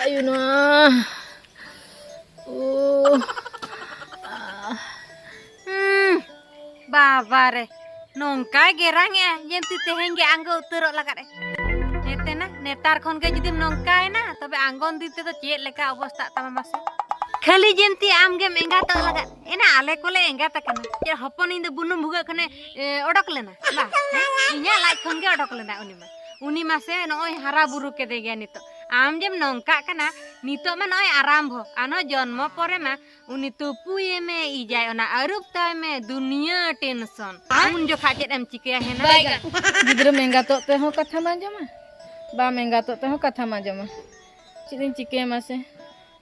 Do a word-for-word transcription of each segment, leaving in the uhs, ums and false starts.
ᱟᱭᱳ ᱱᱚᱣᱟ᱾ ᱳ᱾ ᱦᱩᱸ, ᱵᱟᱵᱟ ᱨᱮ, ᱱᱚᱝᱠᱟᱭ ᱜᱮᱨᱟᱝᱮᱜᱼᱟ, ᱡᱮᱱᱛᱤ ᱛᱮᱦᱮᱧ ᱜᱮ ᱟᱸᱜᱚ ᱩᱛᱟᱹᱨᱚᱜ ᱞᱟᱜᱟᱫ ᱮ᱾ ᱱᱮᱛᱮ ᱱᱟ, ᱱᱮᱛᱟᱨ ᱠᱷᱚᱱ ᱜᱮ ᱡᱩᱫᱤᱢ ᱱᱚᱝᱠᱟᱭᱮᱱᱟ, ᱛᱚᱵᱮ ᱟᱸᱜᱚᱱ ᱫᱤᱱ ᱛᱮᱫᱚ ᱪᱮᱫ ᱞᱮᱠᱟ ᱚᱵᱚᱥᱛᱟᱜ ᱛᱟᱢᱟ ᱢᱟᱥᱮ? ᱠᱷᱟᱹᱞᱤ ᱡᱮᱱᱛᱤ ᱟᱢ ᱜᱮᱢ ᱮᱸᱜᱟᱛᱚᱜ ᱞᱟᱜᱟᱫ᱾ ᱮᱱᱟ ᱟᱞᱮ ᱠᱚᱞᱮ ᱮᱸᱜᱟᱛ ᱟᱠᱟᱱᱟ᱾ ᱪᱮᱫ ᱦᱚᱯᱚᱱᱤᱧ ᱫᱚ ᱵᱩᱱᱩᱢ ᱵᱷᱩᱜᱟᱹᱜ ᱠᱷᱚᱱᱮ, ᱮ, ᱚᱰᱚᱠ ᱞᱮᱱᱟ? ᱵᱟᱝ, ᱦᱮᱸ? ᱤᱧᱟᱹᱜ ᱞᱟᱡ ᱠᱷᱚᱱ ᱜᱮ ᱚᱰᱚᱠ ᱞᱮᱱᱟ ᱩᱱᱤ ᱢᱟ᱾ ᱩᱱᱤ ᱢᱟᱥᱮ ᱱᱚᱜᱼᱚᱭ ᱦᱟᱨᱟ ᱵᱩᱨᱩ ᱠᱮᱫᱮ ᱜᱮᱭᱟ ᱱᱤᱛᱚᱜ᱾ ᱟᱢ ᱡᱮᱢ ᱱᱚᱝᱠᱟᱜ ᱠᱟᱱᱟ, ᱱᱤᱛᱚᱜ ᱢᱟ ᱱᱚᱜᱼᱚᱭ ᱟᱨᱟᱢᱵᱷᱚ, ᱟᱨᱦᱚᱸ ᱡᱚᱱᱢᱚ ᱯᱚᱨᱮ ᱢᱟ ᱩᱱᱤ ᱛᱩᱯᱩᱭᱮ ᱢᱮ, ᱤᱡᱟᱭ, ᱚᱱᱟ ᱟᱹᱨᱩᱵ ᱛᱟᱭ ᱢᱮ, ᱫᱩᱱᱤᱭᱟᱹ ᱴᱮᱱᱥᱚᱱ᱾ ᱩᱱ ᱡᱚᱠᱷᱟ ᱪᱮᱫ ᱮᱢ ᱪᱤᱠᱟᱹᱭᱟ? ᱦᱮᱸ ᱱᱟ? ᱜᱤᱫᱽᱨᱟᱹᱢ ᱮᱸᱜᱟᱛᱚᱜ ᱛᱮᱦᱚᱸ ᱠᱟᱛᱷᱟᱢ ᱟᱸᱡᱚᱢᱟ, ᱵᱟᱢ ᱮᱸᱜᱟᱛᱚᱜ ᱛᱮᱦᱚᱸ ᱠᱟᱛᱷᱟᱢ ᱟᱸᱡᱚᱢᱟ᱾ ᱪᱮᱫ ᱤᱧ ᱪᱤᱠᱟᱹᱭᱟ ᱢᱟᱥᱮ?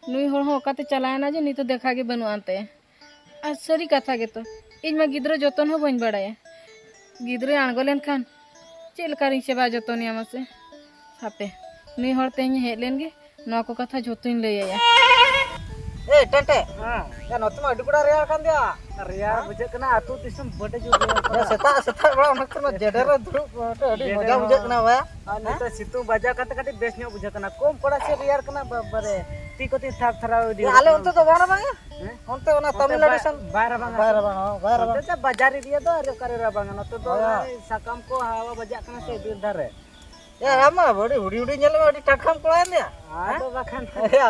ᱱᱩᱭ ᱦᱚᱲ ᱦᱚᱸ ᱚᱠᱟᱛᱮ ᱪᱟᱞᱟᱣᱮᱱᱟ ᱡᱮ ᱱᱤᱛᱚᱜ ᱫᱮᱠᱷᱟ ᱜᱮ ᱵᱟᱹᱱᱩᱜ ᱟᱱ ᱛᱟᱭᱟ᱾ ᱟᱨ ᱥᱟᱹᱨᱤ ᱠᱟᱛᱷᱟ ᱜᱮᱛᱚ, ᱤᱧ ᱢᱟ ᱜᱤᱫᱽᱨᱟᱹ ᱡᱚᱛᱚᱱ ᱦᱚᱸ ᱵᱟᱹᱧ ᱵᱟᱲᱟᱭᱟ᱾ ᱜᱤᱫᱽᱨᱟᱹᱭ ᱟᱬᱜᱚ ᱞᱮᱱᱠᱷᱟᱱ ᱪᱮᱫ ᱞᱮᱠᱟ ᱨᱤᱧ ᱥᱮᱵᱟ ᱡᱚᱛᱚᱱᱮᱭᱟ ᱢᱟᱥᱮ? ᱦᱟᱯᱮ, ᱱᱩᱭ ᱦᱚᱲ ᱛᱮᱦᱮᱧ ᱦᱮᱡ ᱞᱮᱱ ᱜᱮ, ᱱᱚᱣᱟ ᱠᱚ ᱠᱟᱛᱷᱟ ᱡᱷᱚᱛᱚᱧ ᱞᱟᱹᱭ ᱟᱭᱟ᱾ ᱮ ᱴᱮᱱᱴᱮ, ᱦᱮᱸ᱾ ᱭᱟ, ᱱᱚᱛᱮ ᱢᱟ ᱟᱹᱰᱤ ᱵᱮᱲᱟ ᱨᱮᱭᱟᱲ ᱠᱟᱱ ᱫᱮᱭᱟ᱾ ᱨᱮᱭᱟᱲ ᱦᱮᱸ? ᱵᱩᱡᱷᱟᱹᱜ ᱠᱟᱱᱟ, ᱟᱹᱛᱩ ᱫᱤᱥᱚᱢ ᱵᱟᱹᱰᱤ ᱡᱳᱨ ᱨᱮᱭᱟᱲ ᱠᱟᱱᱟ᱾ ᱥᱮᱛᱟᱜ, ᱥᱮᱛᱟᱜ ᱵᱮᱲᱟ ᱚᱱᱟ ᱠᱚᱨᱮ ᱡᱮᱰᱮᱨ ᱨᱮ ᱫᱩᱲᱩᱵ, ᱟᱹᱰᱤ ᱡᱮᱰᱮᱨ ᱢᱚᱡᱟ ᱦᱚᱸ᱾ ᱵᱩᱡᱷᱟᱹᱜ ᱠᱟᱱᱟ ᱵᱟ᱾ ᱟᱨ ᱦᱮᱸ? ᱱᱤᱛᱚᱜ ᱥᱤᱛᱩᱝ ᱵᱟᱡᱟᱣ ᱠᱟᱛᱮ ᱠᱟᱹᱴᱤᱡ ᱵᱮᱥ ᱧᱚᱜ ᱵᱩᱡᱷᱟᱹᱜ ᱠᱟᱱᱟ᱾ ᱠᱚᱢ ᱠᱚᱲᱟ ᱪᱮᱫ ᱨᱮᱭᱟᱲ ᱠᱟᱱᱟ, ᱵᱟᱵᱟᱨᱮ, ᱛᱤ ᱠᱚᱛᱮ ᱛᱷᱟᱨ ᱛᱷᱟᱨᱟᱣ ᱤᱫᱤ ᱭᱟ, ᱦᱩᱭᱩᱜ ᱟᱞᱮ ᱠᱟᱱᱟ᱾ ᱚᱱᱛᱮ ᱫᱚ ᱵᱟᱝ ᱵᱟᱝ᱾ ᱦᱮᱸ? ᱚᱱᱛᱮ ᱚᱱᱟ ᱚᱱᱛᱮ ᱛᱟᱢᱤᱞᱱᱟᱲᱩ ᱵᱟ-, ᱥᱮᱱ? ᱵᱟᱭ ᱨᱟᱵᱟᱝᱟ᱾ ᱵᱟᱭ ᱨᱟᱵᱟᱝᱟ, ᱦᱚᱸ, ᱵᱟᱭ ᱨᱟᱵᱟᱝᱟ᱾ ᱚᱱᱛᱮ ᱫᱚ ᱵᱟᱡᱟᱨ ᱮᱨᱤᱭᱟ ᱫᱚ ᱟᱨ ᱚᱠᱟᱨᱮ ᱨᱟᱵᱟᱝᱟ? ᱱᱚᱛᱮ ᱫᱚ ᱦᱳᱭ᱾ ᱚᱱᱮ ᱥᱟᱠᱟᱢ ᱠᱚ ᱦᱟᱣᱟ ᱵᱟᱡᱟᱜ ᱠᱟᱱᱟ ᱥᱮ ᱵᱤᱨ ᱫᱷᱟᱨᱮ᱾ ᱭᱟ, ᱟᱢ ᱢᱟ ᱟᱹᱰᱤ ᱦᱩᱰᱤᱧ ᱦᱩᱰᱤᱧ ᱧᱮᱞᱚᱜ ᱢᱮ, ᱟᱹᱰᱤ ᱴᱟᱴᱠᱟᱢ ᱠᱚᱲᱟ ᱮᱱ ᱫᱚᱭᱟ᱾ ᱟᱫᱚ ᱦᱮᱸ? ᱵᱟᱠᱷᱟᱱ᱾ ᱭᱟ,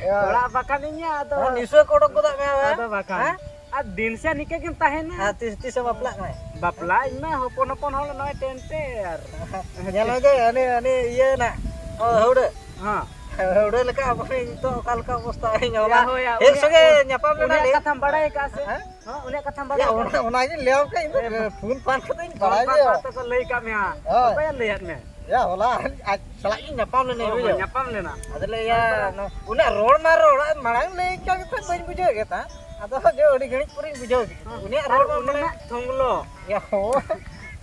ᱭᱟ᱾ ᱚᱲᱟᱜ ᱵᱟᱠᱷᱟᱱ ᱤᱧ ᱟᱫᱚ᱾ ᱦᱮᱸ, ᱱᱤᱥᱟᱹ ᱠᱚ ᱚᱰᱚᱠ ᱜᱚᱫᱚᱜ ᱢᱮ ᱟᱵᱟᱨ᱾ ᱟᱫᱚ ᱵᱟᱠᱷᱟᱱ᱾ ᱦᱮᱸ? ᱟᱨ ᱫᱤᱱ ᱥᱮ ᱱᱤᱠᱟᱹ ᱜᱮᱢ ᱛᱟᱦᱮᱱᱟ᱾ ᱦᱮᱸ, ᱛᱤᱥ, ᱛᱤᱥ ᱮᱢ ᱵᱟᱯᱞᱟᱜ ᱠᱟᱱᱟ? ᱵᱟᱯᱞᱟ, ᱤᱧ ᱢᱟ ᱦᱚᱯᱚᱱ ᱦᱚᱯᱚᱱ ᱦᱚᱲ ᱱᱚᱜᱼᱚᱭ ᱴᱮᱱ ᱛᱮ ᱟᱨ ᱧᱮᱞ ᱢᱮ ᱡᱮ, ᱩᱱᱤ, ᱩᱱᱤ ᱤᱭᱟᱹ ᱱᱟ, ᱚ, ᱦᱟᱹᱣᱲᱟᱹ᱾ ᱦᱮᱸ᱾ ᱦᱟᱹᱣᱲᱟᱹ ᱞᱮᱠᱟ ᱟᱵᱚ ᱱᱤᱛᱚᱜ ᱚᱠᱟ ᱞᱮᱠᱟ ᱚᱵᱚᱥᱛᱟ ᱤᱧ ᱦᱚᱞᱟ ᱭᱟ, ᱦᱳᱭ, ᱭᱟ, ᱦᱮᱡ ᱩᱱᱤᱭᱟᱜ, ᱥᱚᱸᱜᱮ ᱧᱟᱯᱟᱢ ᱞᱮᱱᱟ ᱩᱱᱤᱭᱟᱜ ᱞᱮ᱾ ᱠᱟᱛᱷᱟᱢ ᱵᱟᱲᱟᱭ ᱟᱠᱟᱫᱼᱟ ᱥᱮ? ᱦᱮᱸ? ᱦᱚᱸ, ᱩᱱᱤᱭᱟᱜ ᱠᱟᱛᱷᱟᱢ ᱵᱟᱲᱟᱭ ᱭᱟ, ᱠᱟᱱᱟ? ᱚᱱᱟ, ᱚᱱᱟᱜᱤᱧ ᱞᱟᱹᱭᱟᱢ ᱠᱟᱱ, ᱤᱧ ᱫᱚ ᱮ, ᱯᱷᱳᱱ ᱯᱷᱟᱱ ᱠᱟᱛᱮᱧ ᱯᱷᱳᱱ ᱵᱟᱲᱟᱭ ᱯᱷᱟᱱ ᱜᱮᱭᱟ᱾ ᱠᱟᱛᱮ ᱠᱚ ᱞᱟᱹᱭ ᱠᱟᱜ ᱢᱮᱭᱟ᱾ ᱦᱳᱭ᱾ ᱚᱠᱚᱭᱮ ᱞᱟᱹᱭᱟᱫ ᱢᱮᱭᱟ? ᱭᱟ, ᱦᱚᱞᱟ ᱟᱡ ᱥᱟᱞᱟᱜ ᱜᱤᱧ ᱧᱟᱯᱟᱢ ᱞᱮᱱᱟ, ᱚ, ᱵᱩᱡᱷᱟᱹᱣ? ᱧᱟᱯᱟᱢ ᱞᱮᱱᱟ᱾ ᱟᱫᱚ ᱞᱟᱹᱭᱟ, ᱚᱠᱚᱭ ᱥᱟᱞᱟᱜ? ᱱᱚ-, ᱩᱱᱤᱭᱟᱜ ᱨᱚᱲ ᱢᱟ ᱨᱚᱲ, ᱢᱟᱲᱟᱝ ᱞᱟᱹᱭ ᱠᱟᱜ ᱜᱮ ᱛᱟᱦᱮᱸᱫ, ᱵᱟᱹᱧ ᱵᱩᱡᱷᱟᱹᱣ ᱜᱮ ᱛᱟᱦᱮᱸᱫ᱾ ᱟᱫᱚ ᱡᱮ ᱟᱹᱰᱤ ᱜᱷᱟᱹᱲᱤᱡ ᱯᱚᱨᱮᱧ ᱵᱩᱡᱷᱟᱹᱣ ᱠᱮᱫᱟ᱾ ᱦᱚᱸ᱾ ᱩᱱᱤᱭᱟᱜ ᱟᱨ ᱨᱚᱲ ᱢᱟ ᱩᱱᱤ ᱢᱟᱱᱮ ᱢᱟ ᱛᱷᱚᱝᱞᱚ᱾ ᱭᱟ, ᱦᱳᱭ᱾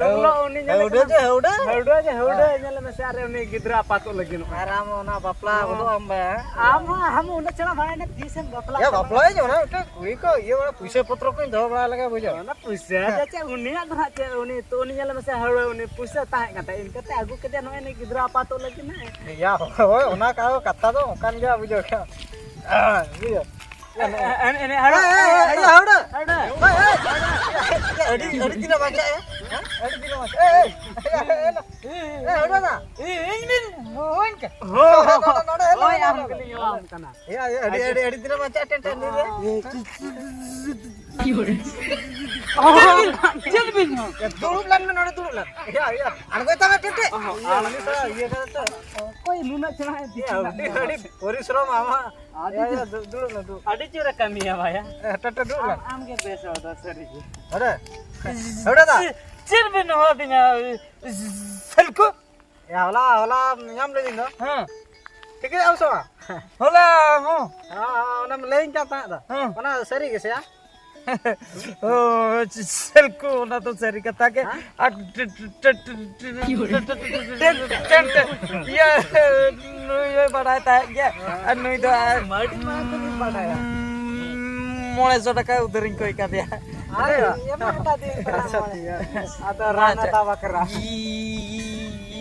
ᱛᱚᱵᱞᱚ ᱩᱱᱤ ᱧᱮᱞᱮ ᱦᱟᱹᱣᱰᱟᱹ ᱠᱟᱱᱟ᱾ ᱡᱮ ᱦᱟᱹᱣᱰᱟᱹ᱾ ᱦᱟᱹᱣᱰᱟᱹ ᱡᱮ ᱦᱟᱹᱣᱰᱟᱹ, ᱦᱮᱸ᱾ ᱧᱮᱞᱮ ᱢᱮᱥᱮ, ᱟᱨ ᱩᱱᱤ ᱜᱤᱫᱽᱨᱟᱹ ᱟᱯᱟᱛᱚᱜ ᱞᱟᱹᱜᱤᱫ ᱱᱚᱜᱼᱚᱭ᱾ ᱟᱨ ᱟᱢ ᱚᱱᱟ ᱵᱟᱯᱞᱟ ᱦᱚᱸ᱾ ᱜᱚᱫᱚᱜ ᱟᱢ ᱵᱟᱭᱟ? ᱟᱢ ᱦᱚᱸ, ᱟᱢ ᱩᱱᱟᱹᱜ ᱪᱮᱦᱨᱟ ᱵᱟᱲᱟᱭ ᱱᱟ, ᱛᱤᱥᱮᱢ ᱵᱟᱯᱞᱟᱜ ᱭᱟ, ᱠᱟᱱᱟ? ᱵᱟᱯᱞᱟᱭᱟᱹᱧ, ᱚᱱᱟ ᱢᱤᱫᱴᱮᱱ ᱠᱩᱲᱤ ᱠᱚ ᱤᱭᱟᱹ ᱵᱟᱲᱟ, ᱯᱩᱭᱥᱟᱹ ᱯᱚᱛᱨᱚ ᱠᱚᱧ ᱫᱚᱦᱚ ᱵᱟᱲᱟ ᱞᱮᱜᱮ, ᱵᱩᱡᱷᱟᱹᱣ᱾ ᱚᱱᱟ ᱯᱩᱭᱥᱟᱹ ᱫᱚ ᱪᱮᱫ, ᱩᱱᱤᱭᱟᱜ ᱫᱚ ᱱᱟᱦᱟᱜ ᱪᱮᱫ, ᱩᱱᱤ ᱛᱚ, ᱩᱱᱤ ᱧᱮᱞᱮ ᱢᱮᱥᱮ, ᱦᱟᱹᱣᱲᱟᱹ, ᱩᱱᱤ ᱯᱩᱭᱥᱟᱹ ᱛᱟᱦᱮᱸ ᱠᱟᱱ ᱛᱟᱭᱟ, ᱤᱱᱠᱟᱹᱛᱮ ᱟᱹᱜᱩ ᱠᱮᱫᱮᱭᱟ ᱱᱚᱜᱼᱚᱭ ᱱᱩᱭ ᱜᱤᱫᱽᱨᱟᱹ ᱟᱯᱟᱛᱚᱜ ᱞᱟᱹᱜᱤᱫ ᱱᱟᱦᱟᱜ᱾ ᱭᱟ, ᱦᱳᱭ, ᱚᱱᱟ ᱠᱟ-, ᱠᱟᱛᱷᱟ ᱫᱚ ᱚᱱᱠᱟᱱ ᱜᱮᱭᱟ, ᱵᱩᱡᱷᱟᱹᱣ ᱠᱮᱫᱟᱢ᱾ ᱵᱩᱡᱷᱟᱹᱣ᱾ ᱮ-, ᱮ-, ᱮ-, ᱮ-, ᱦᱟᱹᱣᱲᱟᱹ, ᱮ-, ᱮ-, ᱮ-, ᱦᱟᱹᱣᱲᱟᱹ᱾ ᱦᱟᱹᱣᱲᱟᱹ᱾ ᱦᱳᱭ, ᱦᱳᱭ, ᱦᱳᱭ, ᱦᱳᱭ᱾ ᱟᱹᱰᱤ, ᱟᱹᱰᱤ ᱫᱤᱱ ᱵᱟᱧᱪᱟᱜ ᱮ᱾ ᱦᱮᱸ? ᱟᱹᱰᱤ ᱫᱤᱱ ᱵᱟᱧᱪᱟᱜ ᱮ᱾ ᱮ, ᱮ, ᱮ, ᱮ, ᱮ, ᱦᱟᱹᱣᱲᱟᱹ ᱫᱟ᱾ ᱮ, ᱤᱧ ᱵᱤᱱ ᱦᱳᱭ ᱤᱱᱠᱟ᱾ ᱦᱳᱭ, ᱱᱚᱰᱮ, ᱱᱚᱰᱮ, ᱱᱚᱰᱮ, ᱦᱳᱭ, ᱱᱚᱰᱮ, ᱟᱢ ᱱᱚᱰᱮ᱾ ᱜᱮᱞᱤᱧ ᱦᱚᱦᱚᱣᱟᱢ ᱠᱟᱱᱟ᱾ ᱮᱭᱟ, ᱮᱭᱟ, ᱟᱹᱰᱤ, ᱟᱹᱰᱤ, ᱟᱹᱰᱤ ᱫᱤᱱ ᱵᱟᱧᱪᱟᱜ ᱮ, ᱴᱮᱱ, ᱴᱮᱱ, ᱱᱩᱭ ᱫᱚ᱾ ᱪᱮᱫ ᱵᱤᱱ ᱦᱚᱸ? ᱮ, ᱫᱩᱲᱩᱵ ᱞᱮᱱ ᱢᱮ, ᱱᱚᱰᱮ ᱫᱩᱲᱩᱵ ᱞᱮᱱ᱾ ᱮᱭᱟ, ᱮᱭᱟ, ᱟᱬᱜᱚᱭ ᱛᱟᱢᱟ, ᱴᱮᱱ, ᱴᱮᱱ᱾ ᱚᱦᱚᱸ, ᱤᱭᱟᱹ, ᱟᱬᱜᱚ᱾ ᱩᱱᱤ ᱥᱟᱞᱟᱜ ᱤᱭᱟᱹ ᱠᱟᱛᱮ ᱛᱚ᱾ ᱚᱠᱚᱭ ᱱᱩᱱᱟᱹᱜ ᱪᱮᱦᱨᱟ ᱮ ᱮᱭᱟ, ᱟᱹᱰᱤ, ᱟᱹᱰᱤ ᱯᱚᱨᱤᱥᱨᱚᱢ ᱟᱢᱟᱜ᱾ ᱟᱹᱰᱤ ᱮᱭᱟ, ᱡᱳᱨ᱾ ᱮᱭᱟ, ᱫᱩ-, ᱫᱩᱲᱩᱵ ᱢᱮ, ᱫᱩᱲᱩᱵ᱾ ᱟᱹᱰᱤ ᱡᱳᱨᱮ ᱠᱟᱹᱢᱤᱭᱟ ᱵᱷᱟᱭᱟ᱾ ᱮ, ᱴᱮᱱ, ᱴᱮᱱ, ᱫᱩᱲᱩᱵ ᱞᱮᱱ᱾ ᱟᱢ, ᱟᱢ ᱜᱮ ᱵᱮᱥ ᱦᱚᱲ ᱫᱚ, ᱥᱟᱹᱨᱤ ᱜᱮ᱾ ᱱᱚᱰᱮ᱾ ᱦᱟᱹᱣᱲᱟᱹ ᱫᱟ᱾ ᱪᱮᱫ, ᱪᱮᱫ ᱵᱤᱱ ᱦᱚᱦᱚ ᱟᱹᱫᱤᱧᱟ? ᱥᱮᱞᱠᱩ? ᱮ, ᱦᱚᱞᱟ, ᱦᱚᱞᱟ ᱧᱟᱢ ᱞᱮᱫᱤᱧ ᱫᱚ᱾ ᱦᱮᱸ᱾ ᱴᱷᱤᱠᱟᱹᱭᱮᱫ ᱟᱢ ᱥᱮ ᱵᱟᱝ? ᱦᱚᱞᱟ ᱦᱚᱸ᱾ ᱦᱮᱸ, ᱦᱮᱸ, ᱚᱱᱟᱢ ᱞᱟᱹᱭᱟᱹᱧ ᱠᱟᱱ ᱛᱟᱦᱮᱸᱫ ᱫᱚ᱾ ᱦᱮᱸ᱾ ᱚᱱᱟ ᱥᱟᱹᱨᱤ ᱜᱮᱥᱮ, ᱟ? ᱚ, ᱥᱮᱞᱠᱩ, ᱚᱱᱟ ᱫᱚ ᱥᱟᱹᱨᱤ ᱠᱟᱛᱷᱟ ᱜᱮ᱾ ᱦᱮᱸ? ᱟᱨ ᱴᱮ-, ᱴᱮ-, ᱴᱮ-, ᱴᱮ-, ᱴᱮ-, ᱴᱮ-, ᱤᱭᱟᱹ, ᱱᱩᱭ ᱦᱚᱸᱭ ᱵᱟᱲᱟᱭ ᱛᱟᱦᱮᱸᱫ ᱜᱮᱭᱟ᱾ ᱟᱨ ᱱᱩᱭ ᱫᱚ, ᱟᱨ, ᱢᱟᱹᱰᱤ ᱢᱟ ᱫᱚᱞᱤᱧ ᱵᱟᱰᱟᱭᱟ᱾ ᱢᱚᱬᱮ ᱥᱚ ᱴᱟᱠᱟ ᱩᱫᱷᱟᱹᱨᱤᱧ ᱠᱚᱭ ᱠᱟᱫᱮᱭᱟ᱾ ᱟᱨ ᱮᱢ ᱠᱟᱫᱮᱭᱟ᱾ ᱟᱪᱪᱷᱟ, ᱴᱷᱤᱠ ᱜᱮᱭᱟ᱾ ᱟᱫᱚ ᱨᱟᱱ ᱟᱪᱪᱷᱟ᱾ ᱦᱟᱛᱟᱣ ᱵᱟᱠᱷᱨᱟ᱾